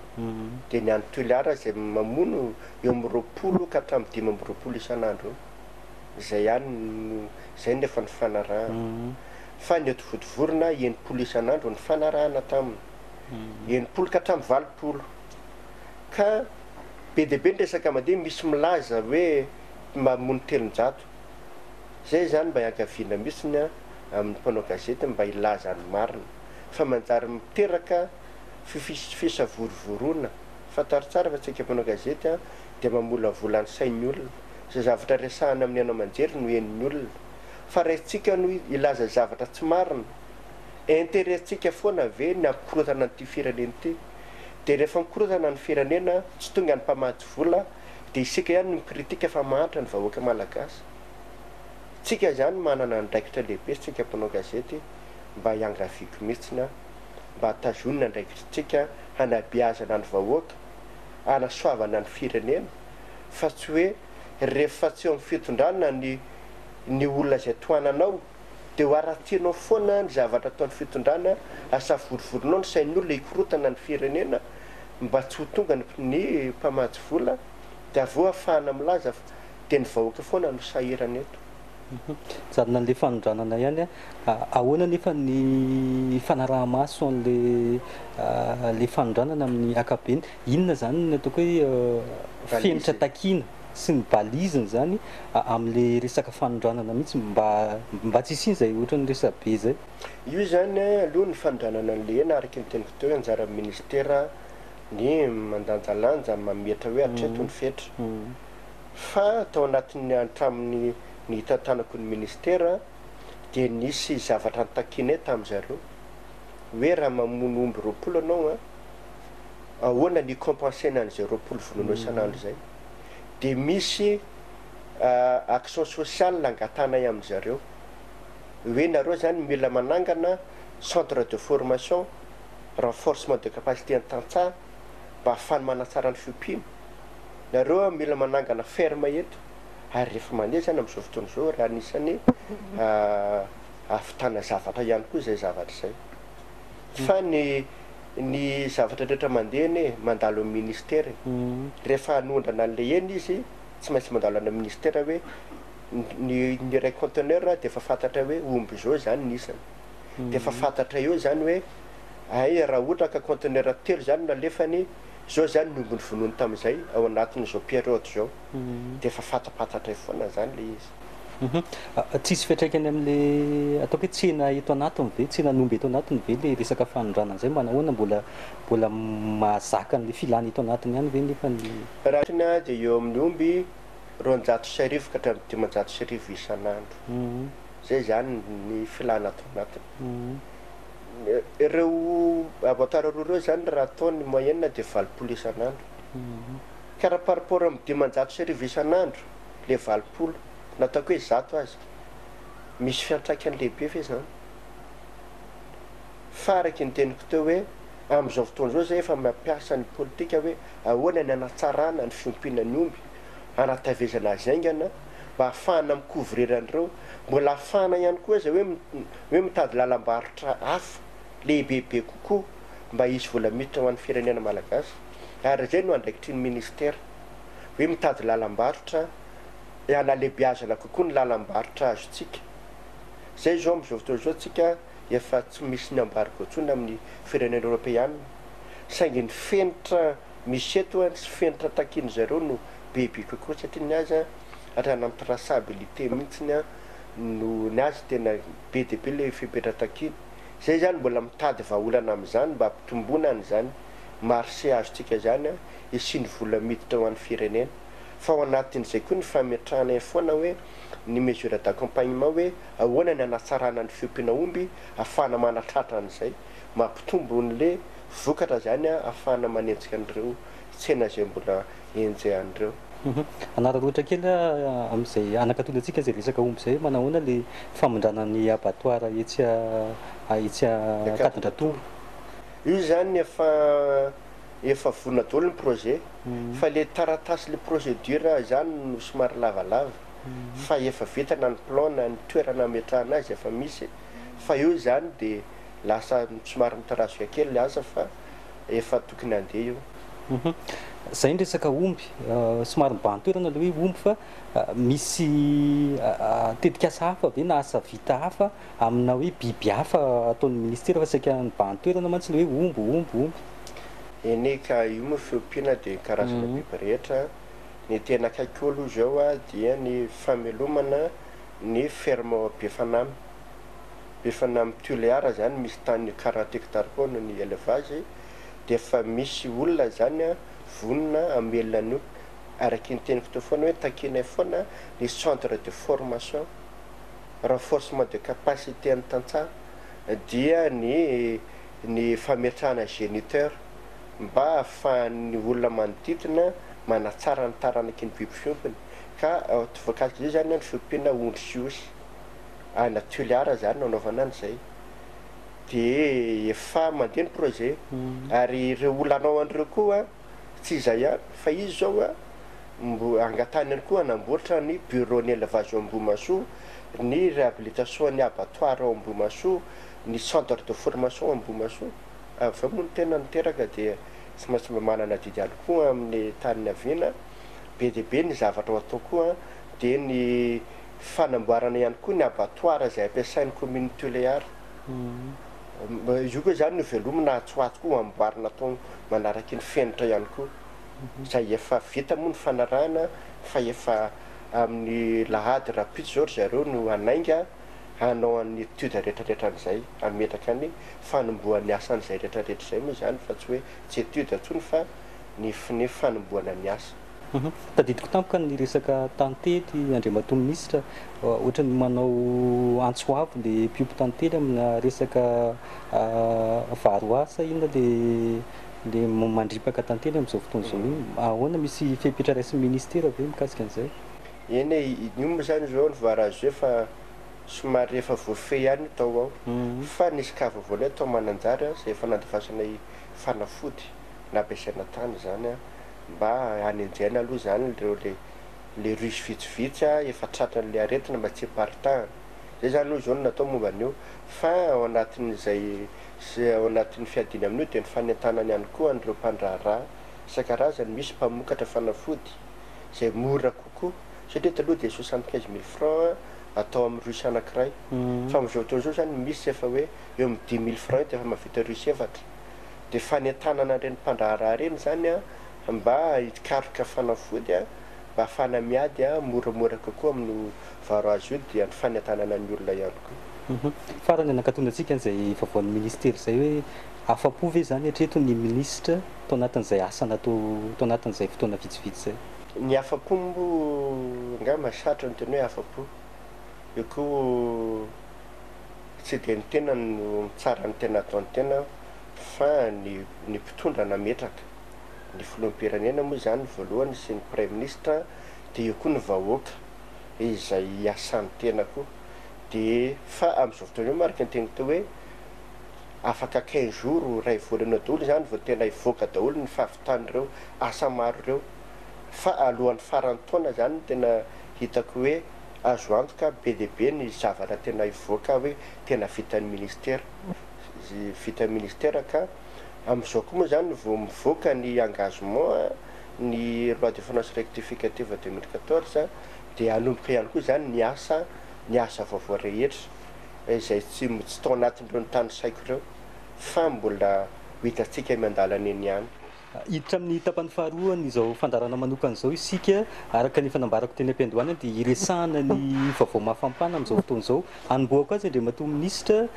dia ny any Toliara izay mamono eo amin'ny 20 ka hatramin'ny 25 isan'andro eo. Izay ihany no, izay no efa nifanarahana. Fa ny eto Vontovorona 60 isan'andro no nifanarahana taminy. 60 ka hatramin'ny 80. Ka be dia be ny resaka mandeha, misy milaza hoe mamono 300. Izay izany mba iangaviana mihitsy ny amin'ny mpanao gazety mba hilaza ny marina. Fa manjary miteraka fisavorovoroana. Fantaro tsara fa tsika mpanao gazety dia mamolavola ny sain'ny olona. Izay zavatra resahana amin'ny haino aman-jery no henon'ny olona. Fa raha isika no hilaza zavatra tsy marina, intérêt-tsika foana ve ny hampikorontana an'ity firenena ity? Dia rehefa mikorontana ny firenena, tsy tonga ny mpamatsy vola, dia isika ihany no mi-critique fa mahantra ny vahoaka malagasy. Tsika izany manana andraikitra lehibe isika mpanao gazety mba hiangaviako mihitsiny aho mba tazonina andraikitritsika hanabeazana ny vahoaka, hanasoavana ny firenena, fa tsy hoe rehefa tsy eo amin'ny fitondrana ny olona izay tohananao dia ho haratsianao foana ny zavatra ataon'ny fitondrana, asavorivorinao ny sain'ny olona hikorotana ny firenena mba tsy ho tonga ny mpamatsy vola, dia avy eo ahafahana milaza fa dia ny vahoaka foana no sahirana eto. Mijanona an'ilay fanondranana ihany, ahoana nefa ny fanaraha-maso an'ilay ilay fanondranana amin'ny ankapobeny? Inona izany no ataoko hoe fenitra takiana sy ny baliziny izany amin'ilay resaka fanondranana mihitsy mba tsy hisian'izay ohatran'ny resabe izay? Io izany aloha ny fanondranana an'ilay hena araka ny teniko teo hoe anjaran'ny ministera ny mandanjalanja mametra hoe hatreto ny fetra. Fa tao anatin'ny hatramin'ny nitantanako ny ministera dia nisy zavatra notakianay tamin-dry zareo hoe raha mamono omby 20 ianao an, ahoana ny hi-compenser-na an'izay 20 vonoinao isan'andro izay. Dia misy action sociale angatahanay amin-dry zareo hoe nareo izany mila manangana centre de formation, renforcement de capacité an'ny tantsaha mba ahafahany manatsara ny fiompiana. Nareo mila manangana ferme eto ary rehefa mandeha zany amizao fotoana izao ary anisany ahavitana zavatra ihany koa izay zavatra izay. Fa ny ny zavatra rehetra mandeha anie mandalo amin'ny ministera e. Rehefa hanondrana an'ilay hena izy tsy maintsy mandalo any amin'ny ministera hoe ny ny iray conteneur dia efa fantatra hoe omby izao izany ny isany. Dia efa fantatra eo izany hoe hay raha ohatra ka conteneur telo izany no nalefany, Zao zany ny omby novonoiny tamin'izay ao anatin'izao période zao dia efa fantapantatray foana zany le izy. Tsisy fiantraikany amin'le ataoko hoe tsena eto anatiny ve, tsenan'omby eto anatiny ve le resaka fanondranana zay? Manahoana mbola mbola mahazaka an'le filana eto anatiny ihany ve nefa ny. Raha ny dia eo amin'ny omby 1200 ka hatramin'ny 1500 isan'andro. Zay zany ny filana ato anatiny. Ireo abattoir roa ireo izany raha atao ny moyenne dia 80 isan'andro. Ka raha par rapport amin'ny 1500 isan'andro ilay 80 na ataoko hoe 100 aza, misy fiantraikany lehibe ve izany? Fa araka ny teniko teo hoe amin'izao fotoana izao izay efa mampiasa ny politika hoe ahoana ny hanatsarana ny fiompiana ny omby, hanatavezana azy haingana mba hahafahana mi-couvrir an'ireo, mbola hahafahana ihany koa aza hoe hoe mitady lalam-barotra hafa lehibebe kokoa mba hisy vola miditra ho an'ny firenena malagasy ary izay no andraikitry ny ministera hoe mitady lalam-barotra hanalehibiazana kokoa ny lalam-barotra azontsika. Izay izao amin'izao fotoana izao tsika efa tsy misy ny embargo intsony amin'ny firenena eoropeana saingy ny fenitra misy eto sy fenitra takian'ny zareo no bebe kokoa satria ny azy hatrany amin'ny traçabilité mihitsy no ny azy tena be dia be le fepetra takiana. Zay zany mbola mitady vahaolana amin'izany mba hampitomboana an'izany marché azontsika izany hisian'ny vola miditra ho an'ny firenena. Fa ao anatin'izay koa ny fametrahana foana hoe ny mesure d'accompagnement hoe ahoana ny hanatsarana ny fiompiana omby ahafahana manatratra an'izay, mampitombo an'le vokatra zany ahafahana manenjika an'ireo tsena izay mbola enjehan'ireo. Hanararaotra kely aho amin'izay hanakatona antsika izay resaka omby izay, manahoana ilay famindrana ny abattoir etsy etsy Ankadindratombo? Io izany efa efa vonona daholo ny projet fa le taratasy le procédure izany no somary lavalava fa efa vita na ny plan na ny toerana hametrahana azy efa misy fa eo izany dia lasa somary mitarazoka kely le asa fa efa tokony handeha io. Zay ny resaka omby, somary mibahan-toerana le hoe omby fa misy tetikasa hafa ve na asa vita hafa amina hoe biby hafa ataon'ny ministera fa saika mibahan-toerana mantsy le hoe omby, omby, omby. Eny ka io moa fiompiana dia karazana biby rehetra, ny tena akaiky eo aloha izao dia ny famelomana ny ferme ao Befanamy, Befanamy Tuléar zany misy tany 40 hectares koa no ny élevage dia efa misy olona zany vonona hamelona an'io, araky ny teniko teo foana hoe takianay foana ny centre de formation, renforcement de capacité an'ny tantsaha dia ny ny fametrahana géniteur mba ahafahan'ny olona manodidina manatsara ny taranaky ny biby fiompiny ka voakasika izay zany ny fiompiana ondry sy osy any Tuléar zany no anaovana an'izay. Dia efa mandeha ny projet. Ary ireo olona hanao an'ireo koa tsy izay ihany fa izy izao a, mbo angatahiny ihany koa hanamboatra ny bureau ny élevage ao Ambohimahasoa, ny réhabilitation ny abattoir ao Ambohimahasoa, ny centre de formation ao Ambohimahasoa. Avy eo moa ny tena niteraka dia tsy maintsy mba manana adidy ihany koa amin'ny tany niaviana. Be dia be ny zavatra ho atao koa dia ny fanamboarana ihany koa ny abattoir izay ampiasain'ny commune Tuléar. Io koa izany no velomina atsy ho atsy koa amboarina atao manaraka ny fenitra ihany koa. Izay efa vita moa ny fanarahana fa efa amin'ny lahady rahampitso izao ry zareo no hanainga hanao an'ny étude rehetrarehetra an'izay, hametraka ny fanombohan'ny asan'izay rehetrarehetra izay moa izany fa tsy hoe tsy étude intsony fa ny ny fanombohana ny asa. Tadidiko tampoka ny resaka tantely Andriamatoa Minisitra, ohatran'ny manao antso avo le mpiompy tantely amina resaka varroa sa inona le le mandripaka tantely amin'izao fotoana izao iny. Ahoana, misy fepetra raisin'ny ministera ve mikasika an'izay? Eny e, io moa izany izao ny varroa efa somary efa voafehy ihany io tao ao, fa nisy cas vaovao indray tao Mananjary izay efa nandefasanay fanafody nampiasaina tany izany mba hanenjehana aloha izany ireo le le ruche vitsivitsy efa tratran'le aretina mba tsy hiparitahana. Zay zany aloha izao no natao momba an'io fa ao anatin'izay sy ao anatin'ny fiadiana amin'io dia ny fanentanana ihany koa an'ireo mpandraharaha isan-karazany misy mpamokatra fanafody izay mora kokoa satria taloha dia 75 000 francs atao amin'ny ruche anankiray fa amin'izao fotoana izao zany misy efa hoe eo amin'ny 10 000 francs dia efa mahavita ruche efatra. Dia fanentanana an'ireny mpandraharaha ireny izany mba hikaroka fanafody mba hahafahana miady moramora kokoa amin'io varroa io dia ny fanentanana ny olona ihany koa. Farany nankatonantsika an'izay vaovaon'ny ministera izay hoe afa-po ve izany hatreto ny minisitra tao anatin'izay asa natao tao anatin'izay fotoana vitsivitsy izay? Ny afa-po moa angamba sarotra ny teny hoe afa-po. Eo koa tsy dia ny tena no mitsara ny tena ataon'ny tena fa ny ny mpitondra nametraka, ny filoham-pirenena moa izany voalohany sy ny praiminisitra dia eo koa ny vahoaka izay iasan'ny tena koa dia fa amin'izao fotoana izao marika ny teniko teo hoe afaka 15 jours iray volana eo daholo izany vao tena hivoaka daholo ny fahavitan'ireo asa maro ireo fa alohan'ny faran'ny taona izany no tena hitako hoe azo antoka be dia be ny zavatra tena hivoaka hoe tena vitan'ny ministera vitan'ny ministera ka amin'izao koa moa izany vao mivoaka ny engagement ny loi de finances rectificative 2014 dia hanomboka ihany koa izany ny asa ny asa vaovao rehetra izay tsy tsy tao anatin'ireo notanisaiko ireo fa mbola ho hitantsika miandalana eny ihany. Hiditra amin'ny tapany faharoa an'izao fandaharana manokana izao isika. Araka ny efa nambarako teny am-piandohana dia hiresahana ny vaovao mafampana amin'izao fotoana izao. Hanombohako azy Andriamatoa Minisitra,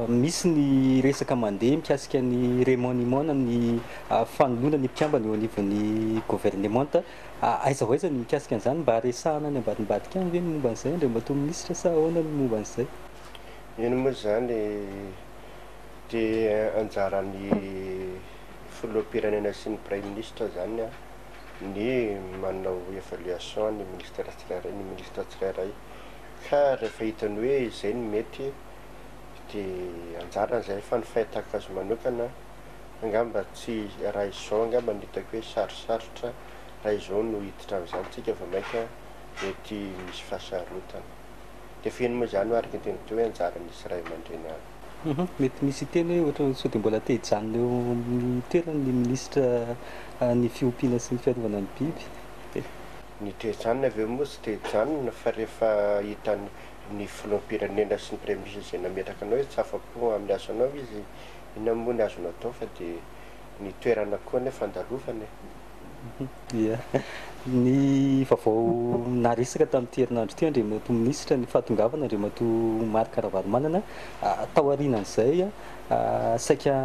misy ny resaka mandeha mikasika ny remaniement na ny fanoloana ny mpikambana eo anivon'ny governemanta. Aiza ho aiza ny mikasika an'izany? Mba resahana any ambadimbadika any ve ny momba an'izay Andriamatoa Minisitra sa ahoana ny momba an'izay? Iny moa izany dia anjaran'ny filoham-pirenena sy ny praiminisitra izany ny manao évaluation ny ministera tsirairay, ny ministra tsirairay ka rehefa hitany hoe izay no mety dia anjarany izay fa ny fahitako azy manokana angamba tsy raha izao angamba no hitako hoe sarosarotra raha izao no hiditra amin'izany tsika vao mainka mety misy fahasarotana dia feno moa izany hoe araka ny teniko teo hoe anjaran'isy ray aman-dreny any. Mety misy hiteny hoe ohatran'ny sao dia mbola te hijanona eo amin'ny toerany ny minisitra ny fiompiana sy ny fiarovana ny biby. Ny te hijanona avy eo moa tsy te hijanona fa rehefa hitan'ny ny filoham-pirenena sy ny praiminisitra izay nametraka anao hoe tsy afa-po amin'ny asanao izy, inona moa ny azonao atao fa dia ny toerana koa anefa andalovana e. Ia. Ny vaovao naresaka tamin'ity herinandro ity Andriamatoa Minisitra ny fahatongavana Andriamatoa Marc Ravalomanana tao aorianan'izay saika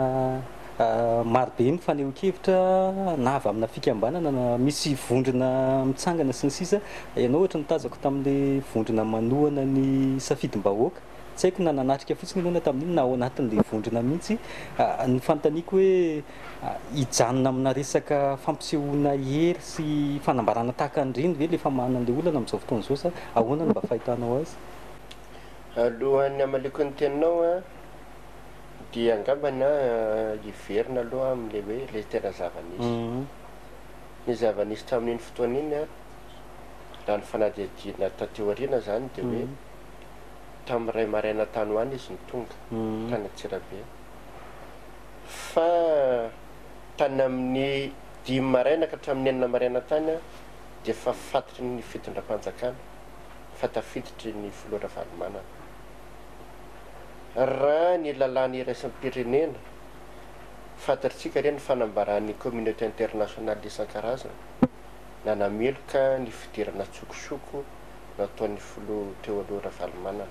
marobe ny fanehoan-kevitra na avy amina fikambanana na misy vondrona mitsangana sy ny sisa. Ianao ohatry ny tazako tamin'ilay vondrona manohana ny safidim-bahoaka. Tsy haiko na nanatrika fotsiny ianao na tamin'iny na ao anatin'ilay vondrona mihitsy. Ny fanontaniako hoe hijanona amina resaka fampisehoana hery sy fanambarana tahaka an'ireny ve ilay famahana an'ilay olana amin'izao fotoana izao sa ahoana no mba fahitanao azy? Alohan'ny hamaliako ny teninao an, Dia angambany aho hiverina aloha amin'ilay hoe ilay tena zava-nisy. Ny zava-nisy tamin'iny fotoana iny an, raha ny fanadihadiana taty aoriana izany dia hoe tamin'ny iray maraina tany ho any izy no tonga tany Antsirabe. Fa tany amin'ny dimy maraina ka hatramin'ny enina maraina tany an, dia efa fantatry ny fitondram-panjakana fa tafiditry ny filoha Ravalomanana. Raha ny lalàna iraisam-pirenena, fantatritsika re ny fanambaran'ny communauté internationale isan-karazany nanameloka ny fidirana an-tsokosoko nataon'ny filoha teo aloha Ravalomanana.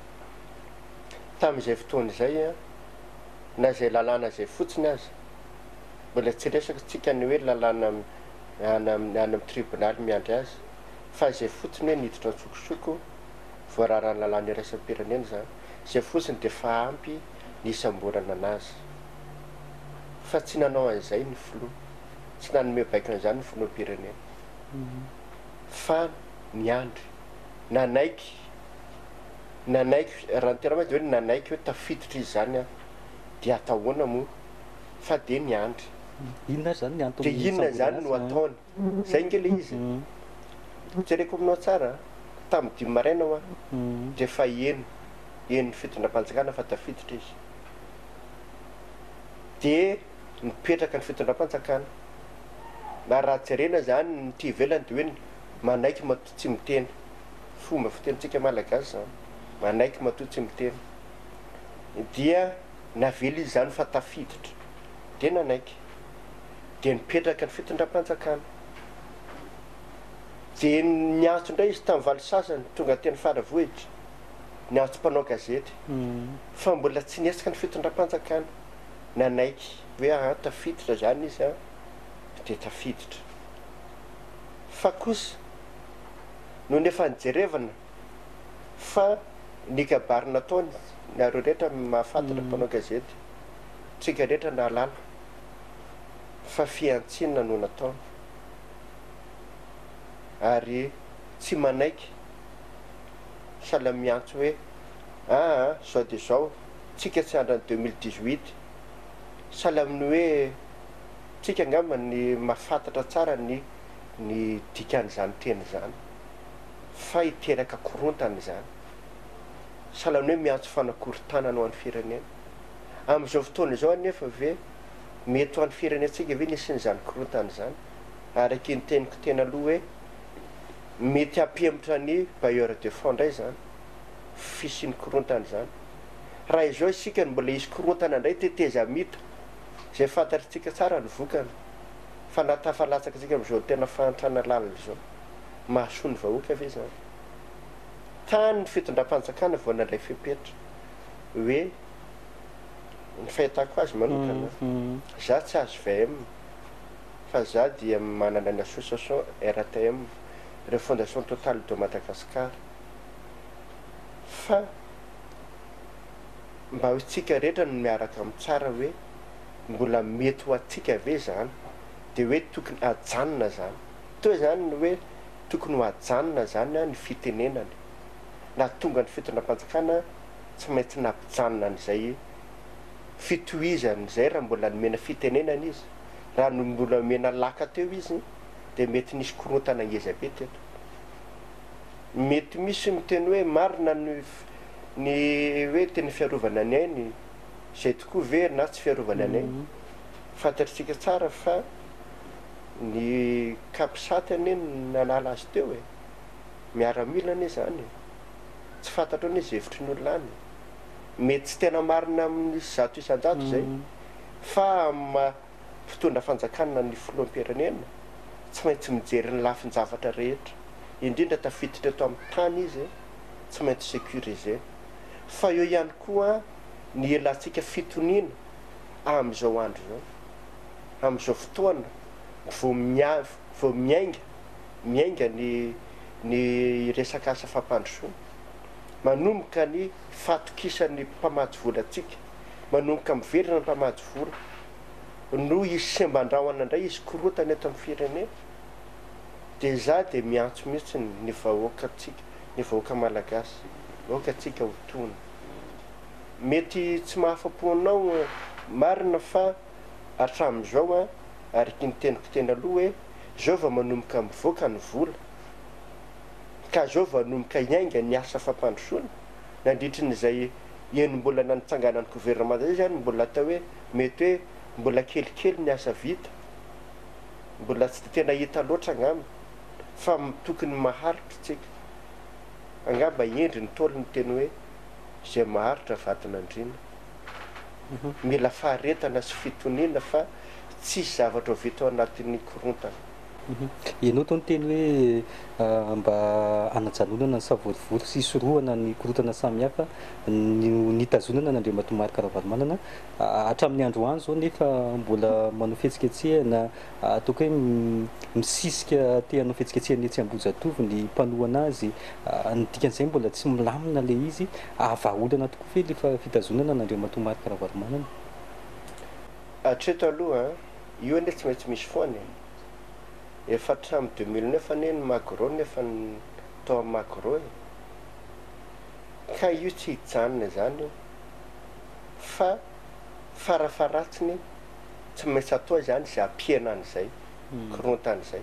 Tamin'izay fotoana izay, na izay lalàna izay fotsiny aza, mbola tsy resaka tsika ny hoe lalàna any amin'ny tribonaly miandry azy, fa izay fotsiny hoe niditra an-tsokosoko, voararan'ny lalàna iraisam-pirenena izany, izay fotsiny dia efa ampy ny hisamborana anazy. Fa tsy nanao an'izay ny filoha, tsy nanome baiko an'izany ny filoham-pirenena, fa niandry, nanaiky, nanaiky, raha ny tena marina dia hoe nanaiky hoe tafiditra izy izany an, dia atao ahoana moa, fa dia niandry. Inona ary izany ny antony Dia inona izany no ataony? Zay nge le izy e. Jereko aminao tsara a, tamin'ny dimy maraina hoa dia efa heno, henon'ny fitondram-panjakana fa tafiditra izy. Dia nipetraka ny fitondram-panjakana. Na raha jerena zany ny ety ivelany dia hoe manaiky matoa tsy miteny. Fomba fitenintsika malagasy zany, manaiky matoa tsy miteny. Dia navela izy zany fa tafiditra. Dia nanaiky. Dia nipetraka ny fitondram-panjakana. Dia niantso indray izy tamin'ny valo sasany, tonga teny Faravohitra, niantso mpanao gazety, fa mbola tsy nihetsika ny fitondram-panjakana. Nanaiky hoe aa tafiditra izany izy an, dia tafiditra. Fa kosa, nony efa nijerevana fa ny kabary nataony, nareo rehetra mahafantatra mpanao gazety, tsika rehetra nahalala, fa fihantsiana no nataony ary tsy manaiky sahala miantso hoe aa zao dia zao tsika tsy andran'ny 2018 sahala amin'ny hoe tsika angamba ny mahafantatra tsara ny ny dikan'izany teny izany fa hiteraka korontana izany sahala amin'ny hoe miantso fanakorontanana ho an'ny firenena amin'izao fotoana izao anefa ve Mety ho an'ny firenentsika ve ny hisian'izany korontana izany? Araky ny teniko tena aloha hoe mety hampihemotra ny bailleur de fonds indray izany fisian'ny korontana izany. Raha izao isika no mbola hisy korontana indray tetezamita izay fantatritsika tsara ny vokany fa na tafalatsaka isika amin'izao tena fahantrana lalina izao, mahasoa ny vahoaka ve izany? Tany ny fitondram-panjakana vao nandray fepetra hoe Ny fahitako azy manokana, za tsy hvm fa za dia manana ny association RTM, Refondation Totale de Madagascar, fa mba ho tsika rehetra no miaraka mitsara hoe mbola mety ho antsika ve zany, de hoe tokony ajanona zany, toa zany ny hoe tokony ho ajanona zany ny fitenenany, na tonga ny fitondram-panjakana tsy maintsy nampijanona an'izay fitohizany izay raha mbola nomena fitenenana izy, raha mbola nomena laka teo izy dia mety nisy korontana ngeza be teto. Mety misy miteny hoe marina ny ny hoe teny fiarovana ny ainy, izay tokoa ve na tsy fiarovana ny ainy? Fantatritsika tsara fa ny capsat anie no nanala azy teo e, miaramila anie izany e. Tsy fantatrao anie izay hevitry ny olona any e. Mety tsy tena marina amin'ny 100% izay fa amin'ny maha mpitondra fanjakana ny filoham-pirenena tsy maintsy mijery ny lafin-javatra rehetra, indrindra tafiditra eto amin'ny tany izy tsy maintsy sécurisé. Fa eo ihany koa ny ilantsika fitoniana amin'izao andro izao, amin'izao fotoana vao vao miainga miainga ny ny resaka asa fampandrosoana, manomboka ny fahatokisan'ny mpamatsy vola antsika, manomboka miverina ny mpamatsy vola, no hisy semban-drahona indray, hisy korontana eto amin'ny firenena, dia izaho dia miantso mihitsy ny vahoakantsika, ny vahoaka malagasy, aoka antsika ho tony. Mety tsy mahafa-po anao marina fa hatramin'izao an, araky ny teniko teny aloha hoe zao vao manomboka mivoaka ny vola, ka zao vao hanomboka hiainga ny asa fampandrosoana, nandritry ny izay enim-bolana nitsanganan'ny gouvernement zay zany mbola atao hoe mety hoe mbola kelikely ny asa vita, mbola tsy de tena hita loatra angamba fa tokony maharitra tsika, angamba hendry ny Ntaolo niteny hoe izay maharitra vadin'andriana. Mila faharetana sy fitoniana fa tsisy zavatra ho vita ao anatin'ny korontana. Ianao tao niteny hoe mba hanajanonana ny savorovoro sy hisorohana ny korontana samihafa no nitazonana an'Andriamatoa Marc Ravalomanana. Hatramin'ny androany izao nefa mbola manao fihetsiketsehana, ataoko hoe misisika te hanao fihetsiketsehana etsy Ambohijatovo ny mpanohana azy. Ny dikan'izay mbola tsy milamina ilay izy. Vahaolana tokoa ve ilay fitazonana an'Andriamatoa Marc Ravalomanana? Hatreto aloha, io anie tsy maintsy misy foana e! Efa hatramin'ny 2009 anie ny Magro no efa tao amin'ny Magro e! Ka io tsy hijanona izany io fa farafaharatsiny tsy maintsy atao izany izay hampihena an'izay korontana izay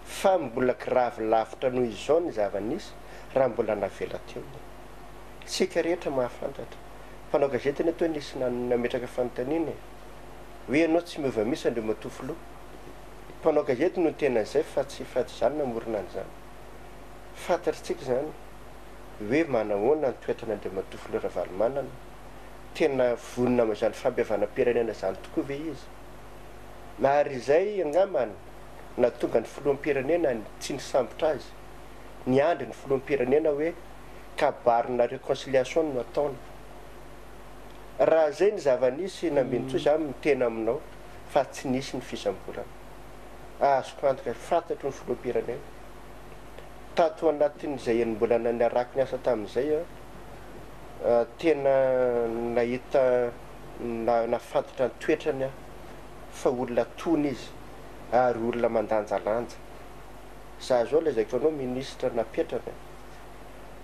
fa mbola grave lavitra noho izao ny zava-nisy raha mbola navela teo io. Isika rehetra mahafantatra. Mpanao gazety anie toa nisy nametraka fanontaniana e! Hoe ianao tsy miova mihitsy Andriamatoa Filoha. Mpanao gazety no niteny an'izay fa tsy fa tsy izaho no namorona an'izany. Fantatr'tsika izany hoe manahoana ny toetran'Andriamatoa Filoha Ravalomanana. Tena vonona amin'izany fampihavanam-pirenena izany tokoa ve izy? Ary izay angamba no nahatonga ny filoham-pirenena tsy nisambotra azy. Niandry ny filoham-pirenena hoe kabarina reconciliation no ataony. Raha zay ny zava-nisy Nambinintsoa za miteny aminao fa tsy nisy ny fisamborana. Azoko antoka, fantatro ny filoham-pirenena. Tato anatin'izay enim-bolana niarahako niasa tamin'izay aho, tena nahita nahafantatra ny toetrany aho fa olona tony izy ary olona mandanjalanja. Za zao lazaiko anao minisitra napetrany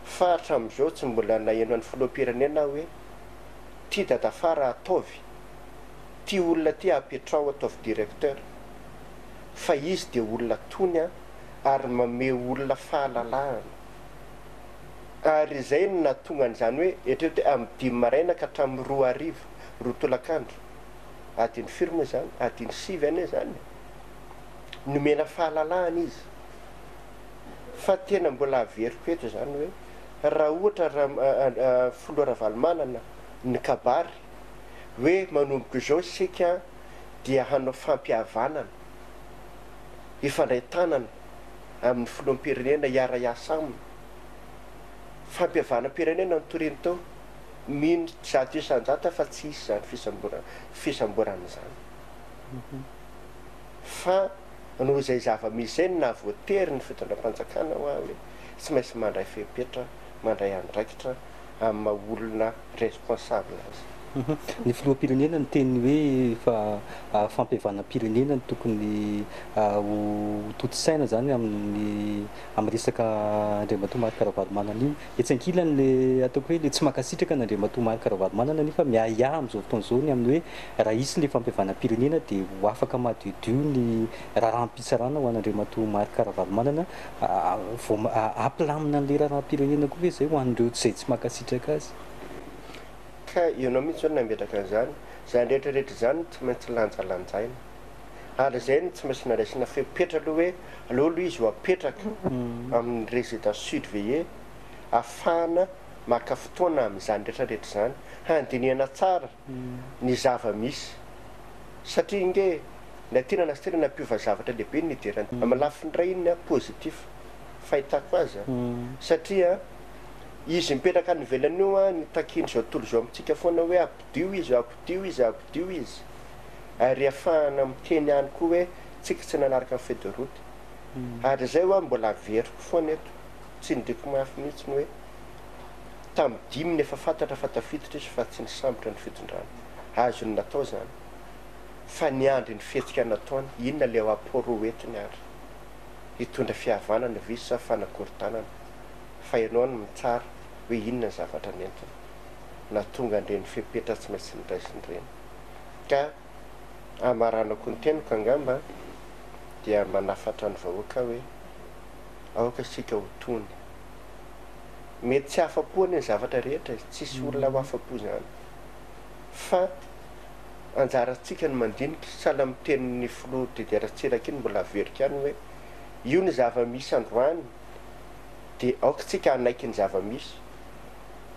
fa hatramin'izao tsy mbola naheno an'ny filoham-pirenena aho hoe ty dadafara ataovy, ty olona ty apetraho ataovy directeur fa izy dia olona tony an ary mamehy olona fahalalahana ary izay no nahatonga an'izany hoe eritrereto hoe amin'ny dimy maraina ka hatramin'ny roa hariva, roa tolakandro, adiny firy moa izany? Adiny sivy anie izany e! Nomena fahalalahana izy fa tena mbola averiko eto izany hoe raha ohatra ra filoha Ravalomanana nikabary hoe manomboka izao isika dia hanao fampihavanana, hifandray tanana amin'ny filoham-pirenena hiara-hiasa aminy, fampihavanam-pirenena no toriany tao, mino 100% aho fa tsy hisy izany fisamborana fisamborana izany fa noho izay zava-misy izay no nahavoatery ny fitondram-panjakana hoa hoe tsy maintsy mandray fepetra, mandray andraikitra amin'ny maha olona responsable azy. Ny filoham-pirenena niteny hoe efa fampihavanam-pirenena no tokony ho tontosaina izany amin'ny amin'ny resaka Andriamatoa Marc Ravalomanana io. Etsy ankilany le ataoko hoe le tsy mankasitraka an'Andriamatoa Marc Ravalomanana nefa miahiahy amin'izao fotoana izao ny amin'ny hoe raha hisy le fampihavanam-pirenena dia ho afaka madiodio ny raharaham-pitsarana ho an'Andriamatoa Marc Ravalomanana. Vao hampilamina an'ilay raharaham-pirenena koa ve izay ho an'ireo izay tsy mankasitraka azy? Ka ianao mihitsy izao no nametraka an'izany. Izany rehetra rehetra izany tsy maintsy lanjalanjaina. Ary izay no tsy maintsy nandraisana fepetra aloha hoe aleo aloha izy ho apetraka amin'ny résidence surveillée ahafahana maka fotoana amin'izany rehetra rehetra izany handinihana tsara ny zava-misy. Satria ange na tiana na tsy tiana nampiova zavatra lehibe ny nidirany. Amin'ny lafiny iray iny an, positif fahitako azy an, satria izy mipetraka any ivelany io an, ny takian'izao tontolo izao amintsika foana hoe ampodio izy, ampodio izy, ampodio izy. Ary ahafahana miteny ihany koa hoe tsika tsy nanaraka ny feuille de route. Ary izay hoa mbola averiko foana eto, tsindriako mafy mihitsy ny hoe tamin'ny dimy no efa fantatra fa tafiditra izy fa tsy nisambotra ny fitondrana. Azony natao izany. Fa niandry ny fihetsika nataony, inona ilay apport ho entiny ary? Hitondra fihavanana ve izy sa fanakorontanana? Fa ianao no mitsara hoe inona ny zavatra nentiny. nahatonga an'ireny fepetra tsy maintsy noraisina ireny. Ka hamaranako ny teniko angamba dia manafatra ny vahoaka aho hoe aoka isika ho tony. Mety tsy afa-po anie ny zavatra rehetra e, tsisy olona ho afa-po izany. Fa anjarantsika ny mandinika, sahala amin'ny tenin'ny filoha Didier Ratsiraka iny mbola averiko ihany hoe io ny zava-misy androany dia aoka isika hanaiky ny zava-misy.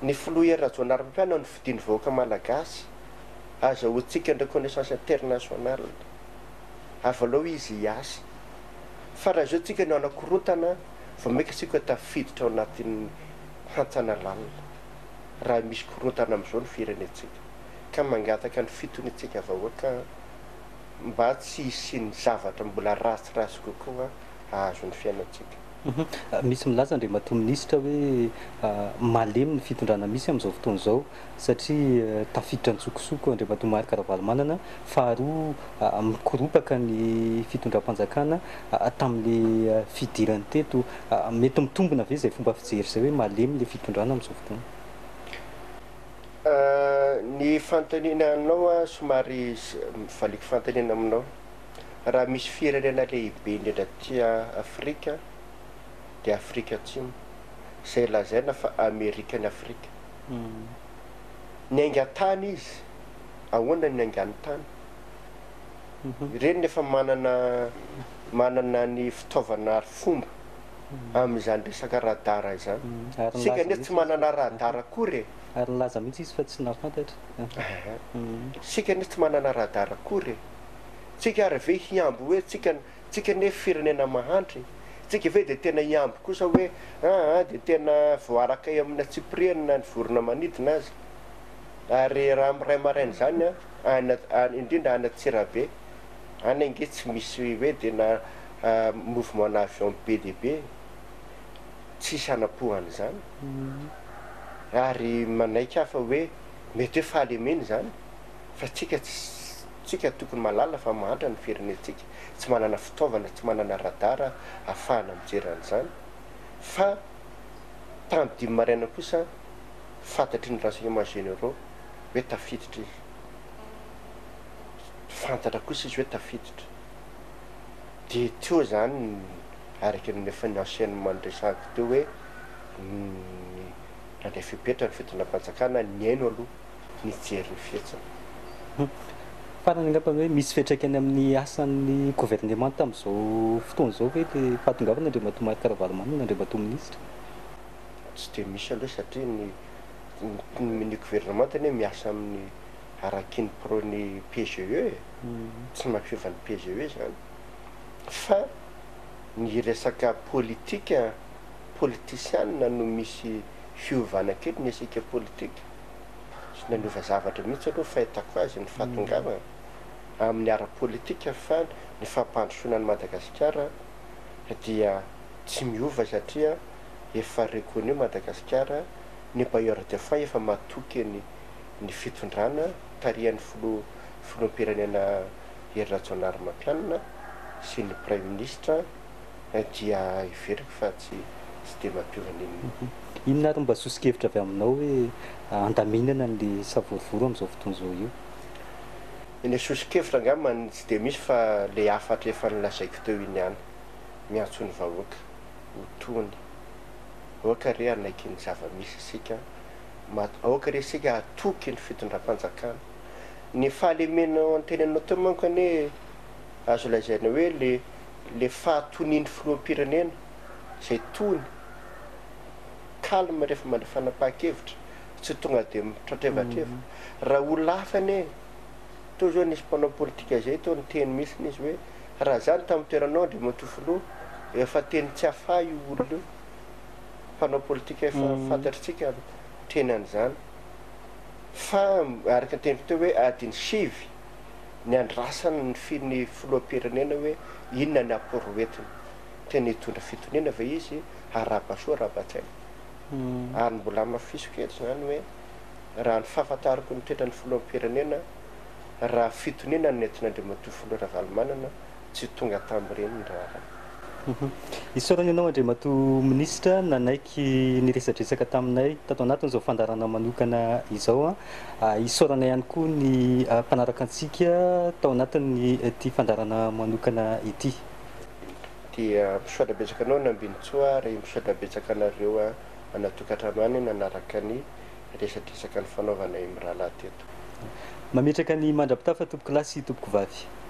Ny filoha Hery Rajaonarimampianina no fidian'ny vahoaka malagasy, azahoantsika ny reconnaissance internationale. Avalao izy hiasa. Fa raha izao tsika no hanakorontana, vao mainka isika ho tafiditra ao anatin'ny hantsana lalina. Raha misy korontana amin'izao ny firenentsika. Ka mangataka ny fitoniantsika vahoaka mba tsy hisian'ny zavatra mbola ratsiratsy kokoa hahazo ny fiainantsika. Misy milaza Andriamatoa Minisitra hoe malemy ny fitondrana misy amin'izao fotoana izao satria tafiditra an-tsokosoko Andriamatoa Marc Ravalomanana, faharoa mikoropaka ny fitondram-panjakana tamin'ilay fidirany teto. Mety mitombina ve izay fomba fijery izay hoe malemy ilay fitondrana amin'izao fotoana? Ny fanontaniana anao somary valiako fanontaniana aminao. Raha misy firenena lehibe indrindra aty Afrika dia Afrika Atsimo, izay lazaina fa Amerikan'i Afrika. Niainga tany izy, ahoana ny niaingany tany? Ireny efa manana manana ny fitaovana ary fomba amin'izany resaka radar izany. Isika anie tsy manana radar akory e! Ary nilaza mihitsy izy fa tsy nahafantatra. Isika anie tsy manana radar akory e! Tsika ary ve hiambo hoe tsika tsika anie firenena mahantra e! Tsika ve dia tena hiambo kosa hoe aa dia tena voaraka eo amin'ny antsipiriany na ny vorona manidina aza? Ary raha miray maraina izany an, any any indrindra any Antsirabe any ange tsy misy hoe tena mouvement na avion be dia be e! Tsisy hanapohana izany. Ary manaiky aho fa hoe mety hoe fahalemena izany fa tsika tsy Tsika tokony mahalala fa mahantra ny firenentsika, tsy manana fitaovana, tsy manana radar ahafahana mijery an'izany, fa tamin'ny dimy maraina kosa fantatry ny renseignements généraux hoe tafiditra izy, fantatra kosa izy hoe tafiditra, dia teo izany araka ny efa ny enchaînement niresahako teo hoe ny nandray fepetra ny fitondram-panjakana nihaino aloha. nijery ny fihetsiny. Farany angamba hoe misy fiantraikany amin'ny asan'ny governemanta amin'izao fotoana izao ve ilay fahatongavana Andriamatoa Marc Ravalomanana Andriamatoa Minisitra? Tsy dia misy aloha satria ny ny governemanta anie miasa amin'ny araky ny pro ny PGE e, tsy mampiova ny PGE izany fa ny resaka politika politisianina no misy fiovana kely ny resaka politika. Tsy nanova zavatra mihitsy aloha fahitako azy ny fahatongavana amin'ny ara-politika fa ny fampandrosoana an'i Madagasikara dia tsy miova satria efa reconnu Madagasikara, ny bailleur de fonds efa matoky ny ny fitondrana tarihan'ny filoha filoham-pirenena Hery Rajaonarimampianina sy ny praiminisitra dia heveriko fa tsy tsy dia mampiova n'inon'inona. Inona ary no mba soso-kevitra avy aminao hoe handaminana an'ilay savorovoro amin'izao fotoana izao io? Ny soso-kevitra angamba tsy dia misy fa ilay hafatra efa nolazaiko teo iny ihany, miantso ny vahoaka ho tony, aoka re hanaiky ny zava-misy isika, aoka re isika hatoky ny fitondram-panjakana. Ny fahalemena antenainao teo manko anie azo lazaina hoe le le fahatonian'ny filoham-pirenena izay tony, calme rehefa mandray fanapahan-kevitra, tsy tonga dia mitratrevatreva. Raha olona hafa anie, toa izao nisy mpanao politika izay toa niteny mihitsy izy hoe raha za no tamin'ny toeranao Andriamatoa Filoha, efa teny tsy afahy io olona io. Mpanao politika efa fantatritsika miteny an'izany. Fa araka ny teniko teo hoe adiny sivy niandrasany ny fi ny filoham-pirenena hoe inona ny apport hoentiny. Tena hitondra fitoniana ve izy? Arahaba soa arahaba tsaina. Ary mbola hamafisiko eto izany hoe raha ny fahafantarako ny toetran'ny filoham-pirenena, raha fitoniana no nentin'Andriamatoa Filoha Ravalomanana, tsy tonga tamin'ireny ny raharaha. Isaorana ianao Andriamatoa Minisitra nanaiky niresadresaka taminay tato anatin'izao fandaharana manokana izao. Isaorana ihany koa ny mpanaraka antsika tao anatin'ity fandaharana manokana ity. Dia misaotra betsaka anao Nambinintsoa ary misaotra betsaka anareo any an-tokantrano any nanaraka ny resadresaka nifanaovanay mirahalahy teto. Mametraka ny mandra-pitafa tompokolahy sy tompokovavy.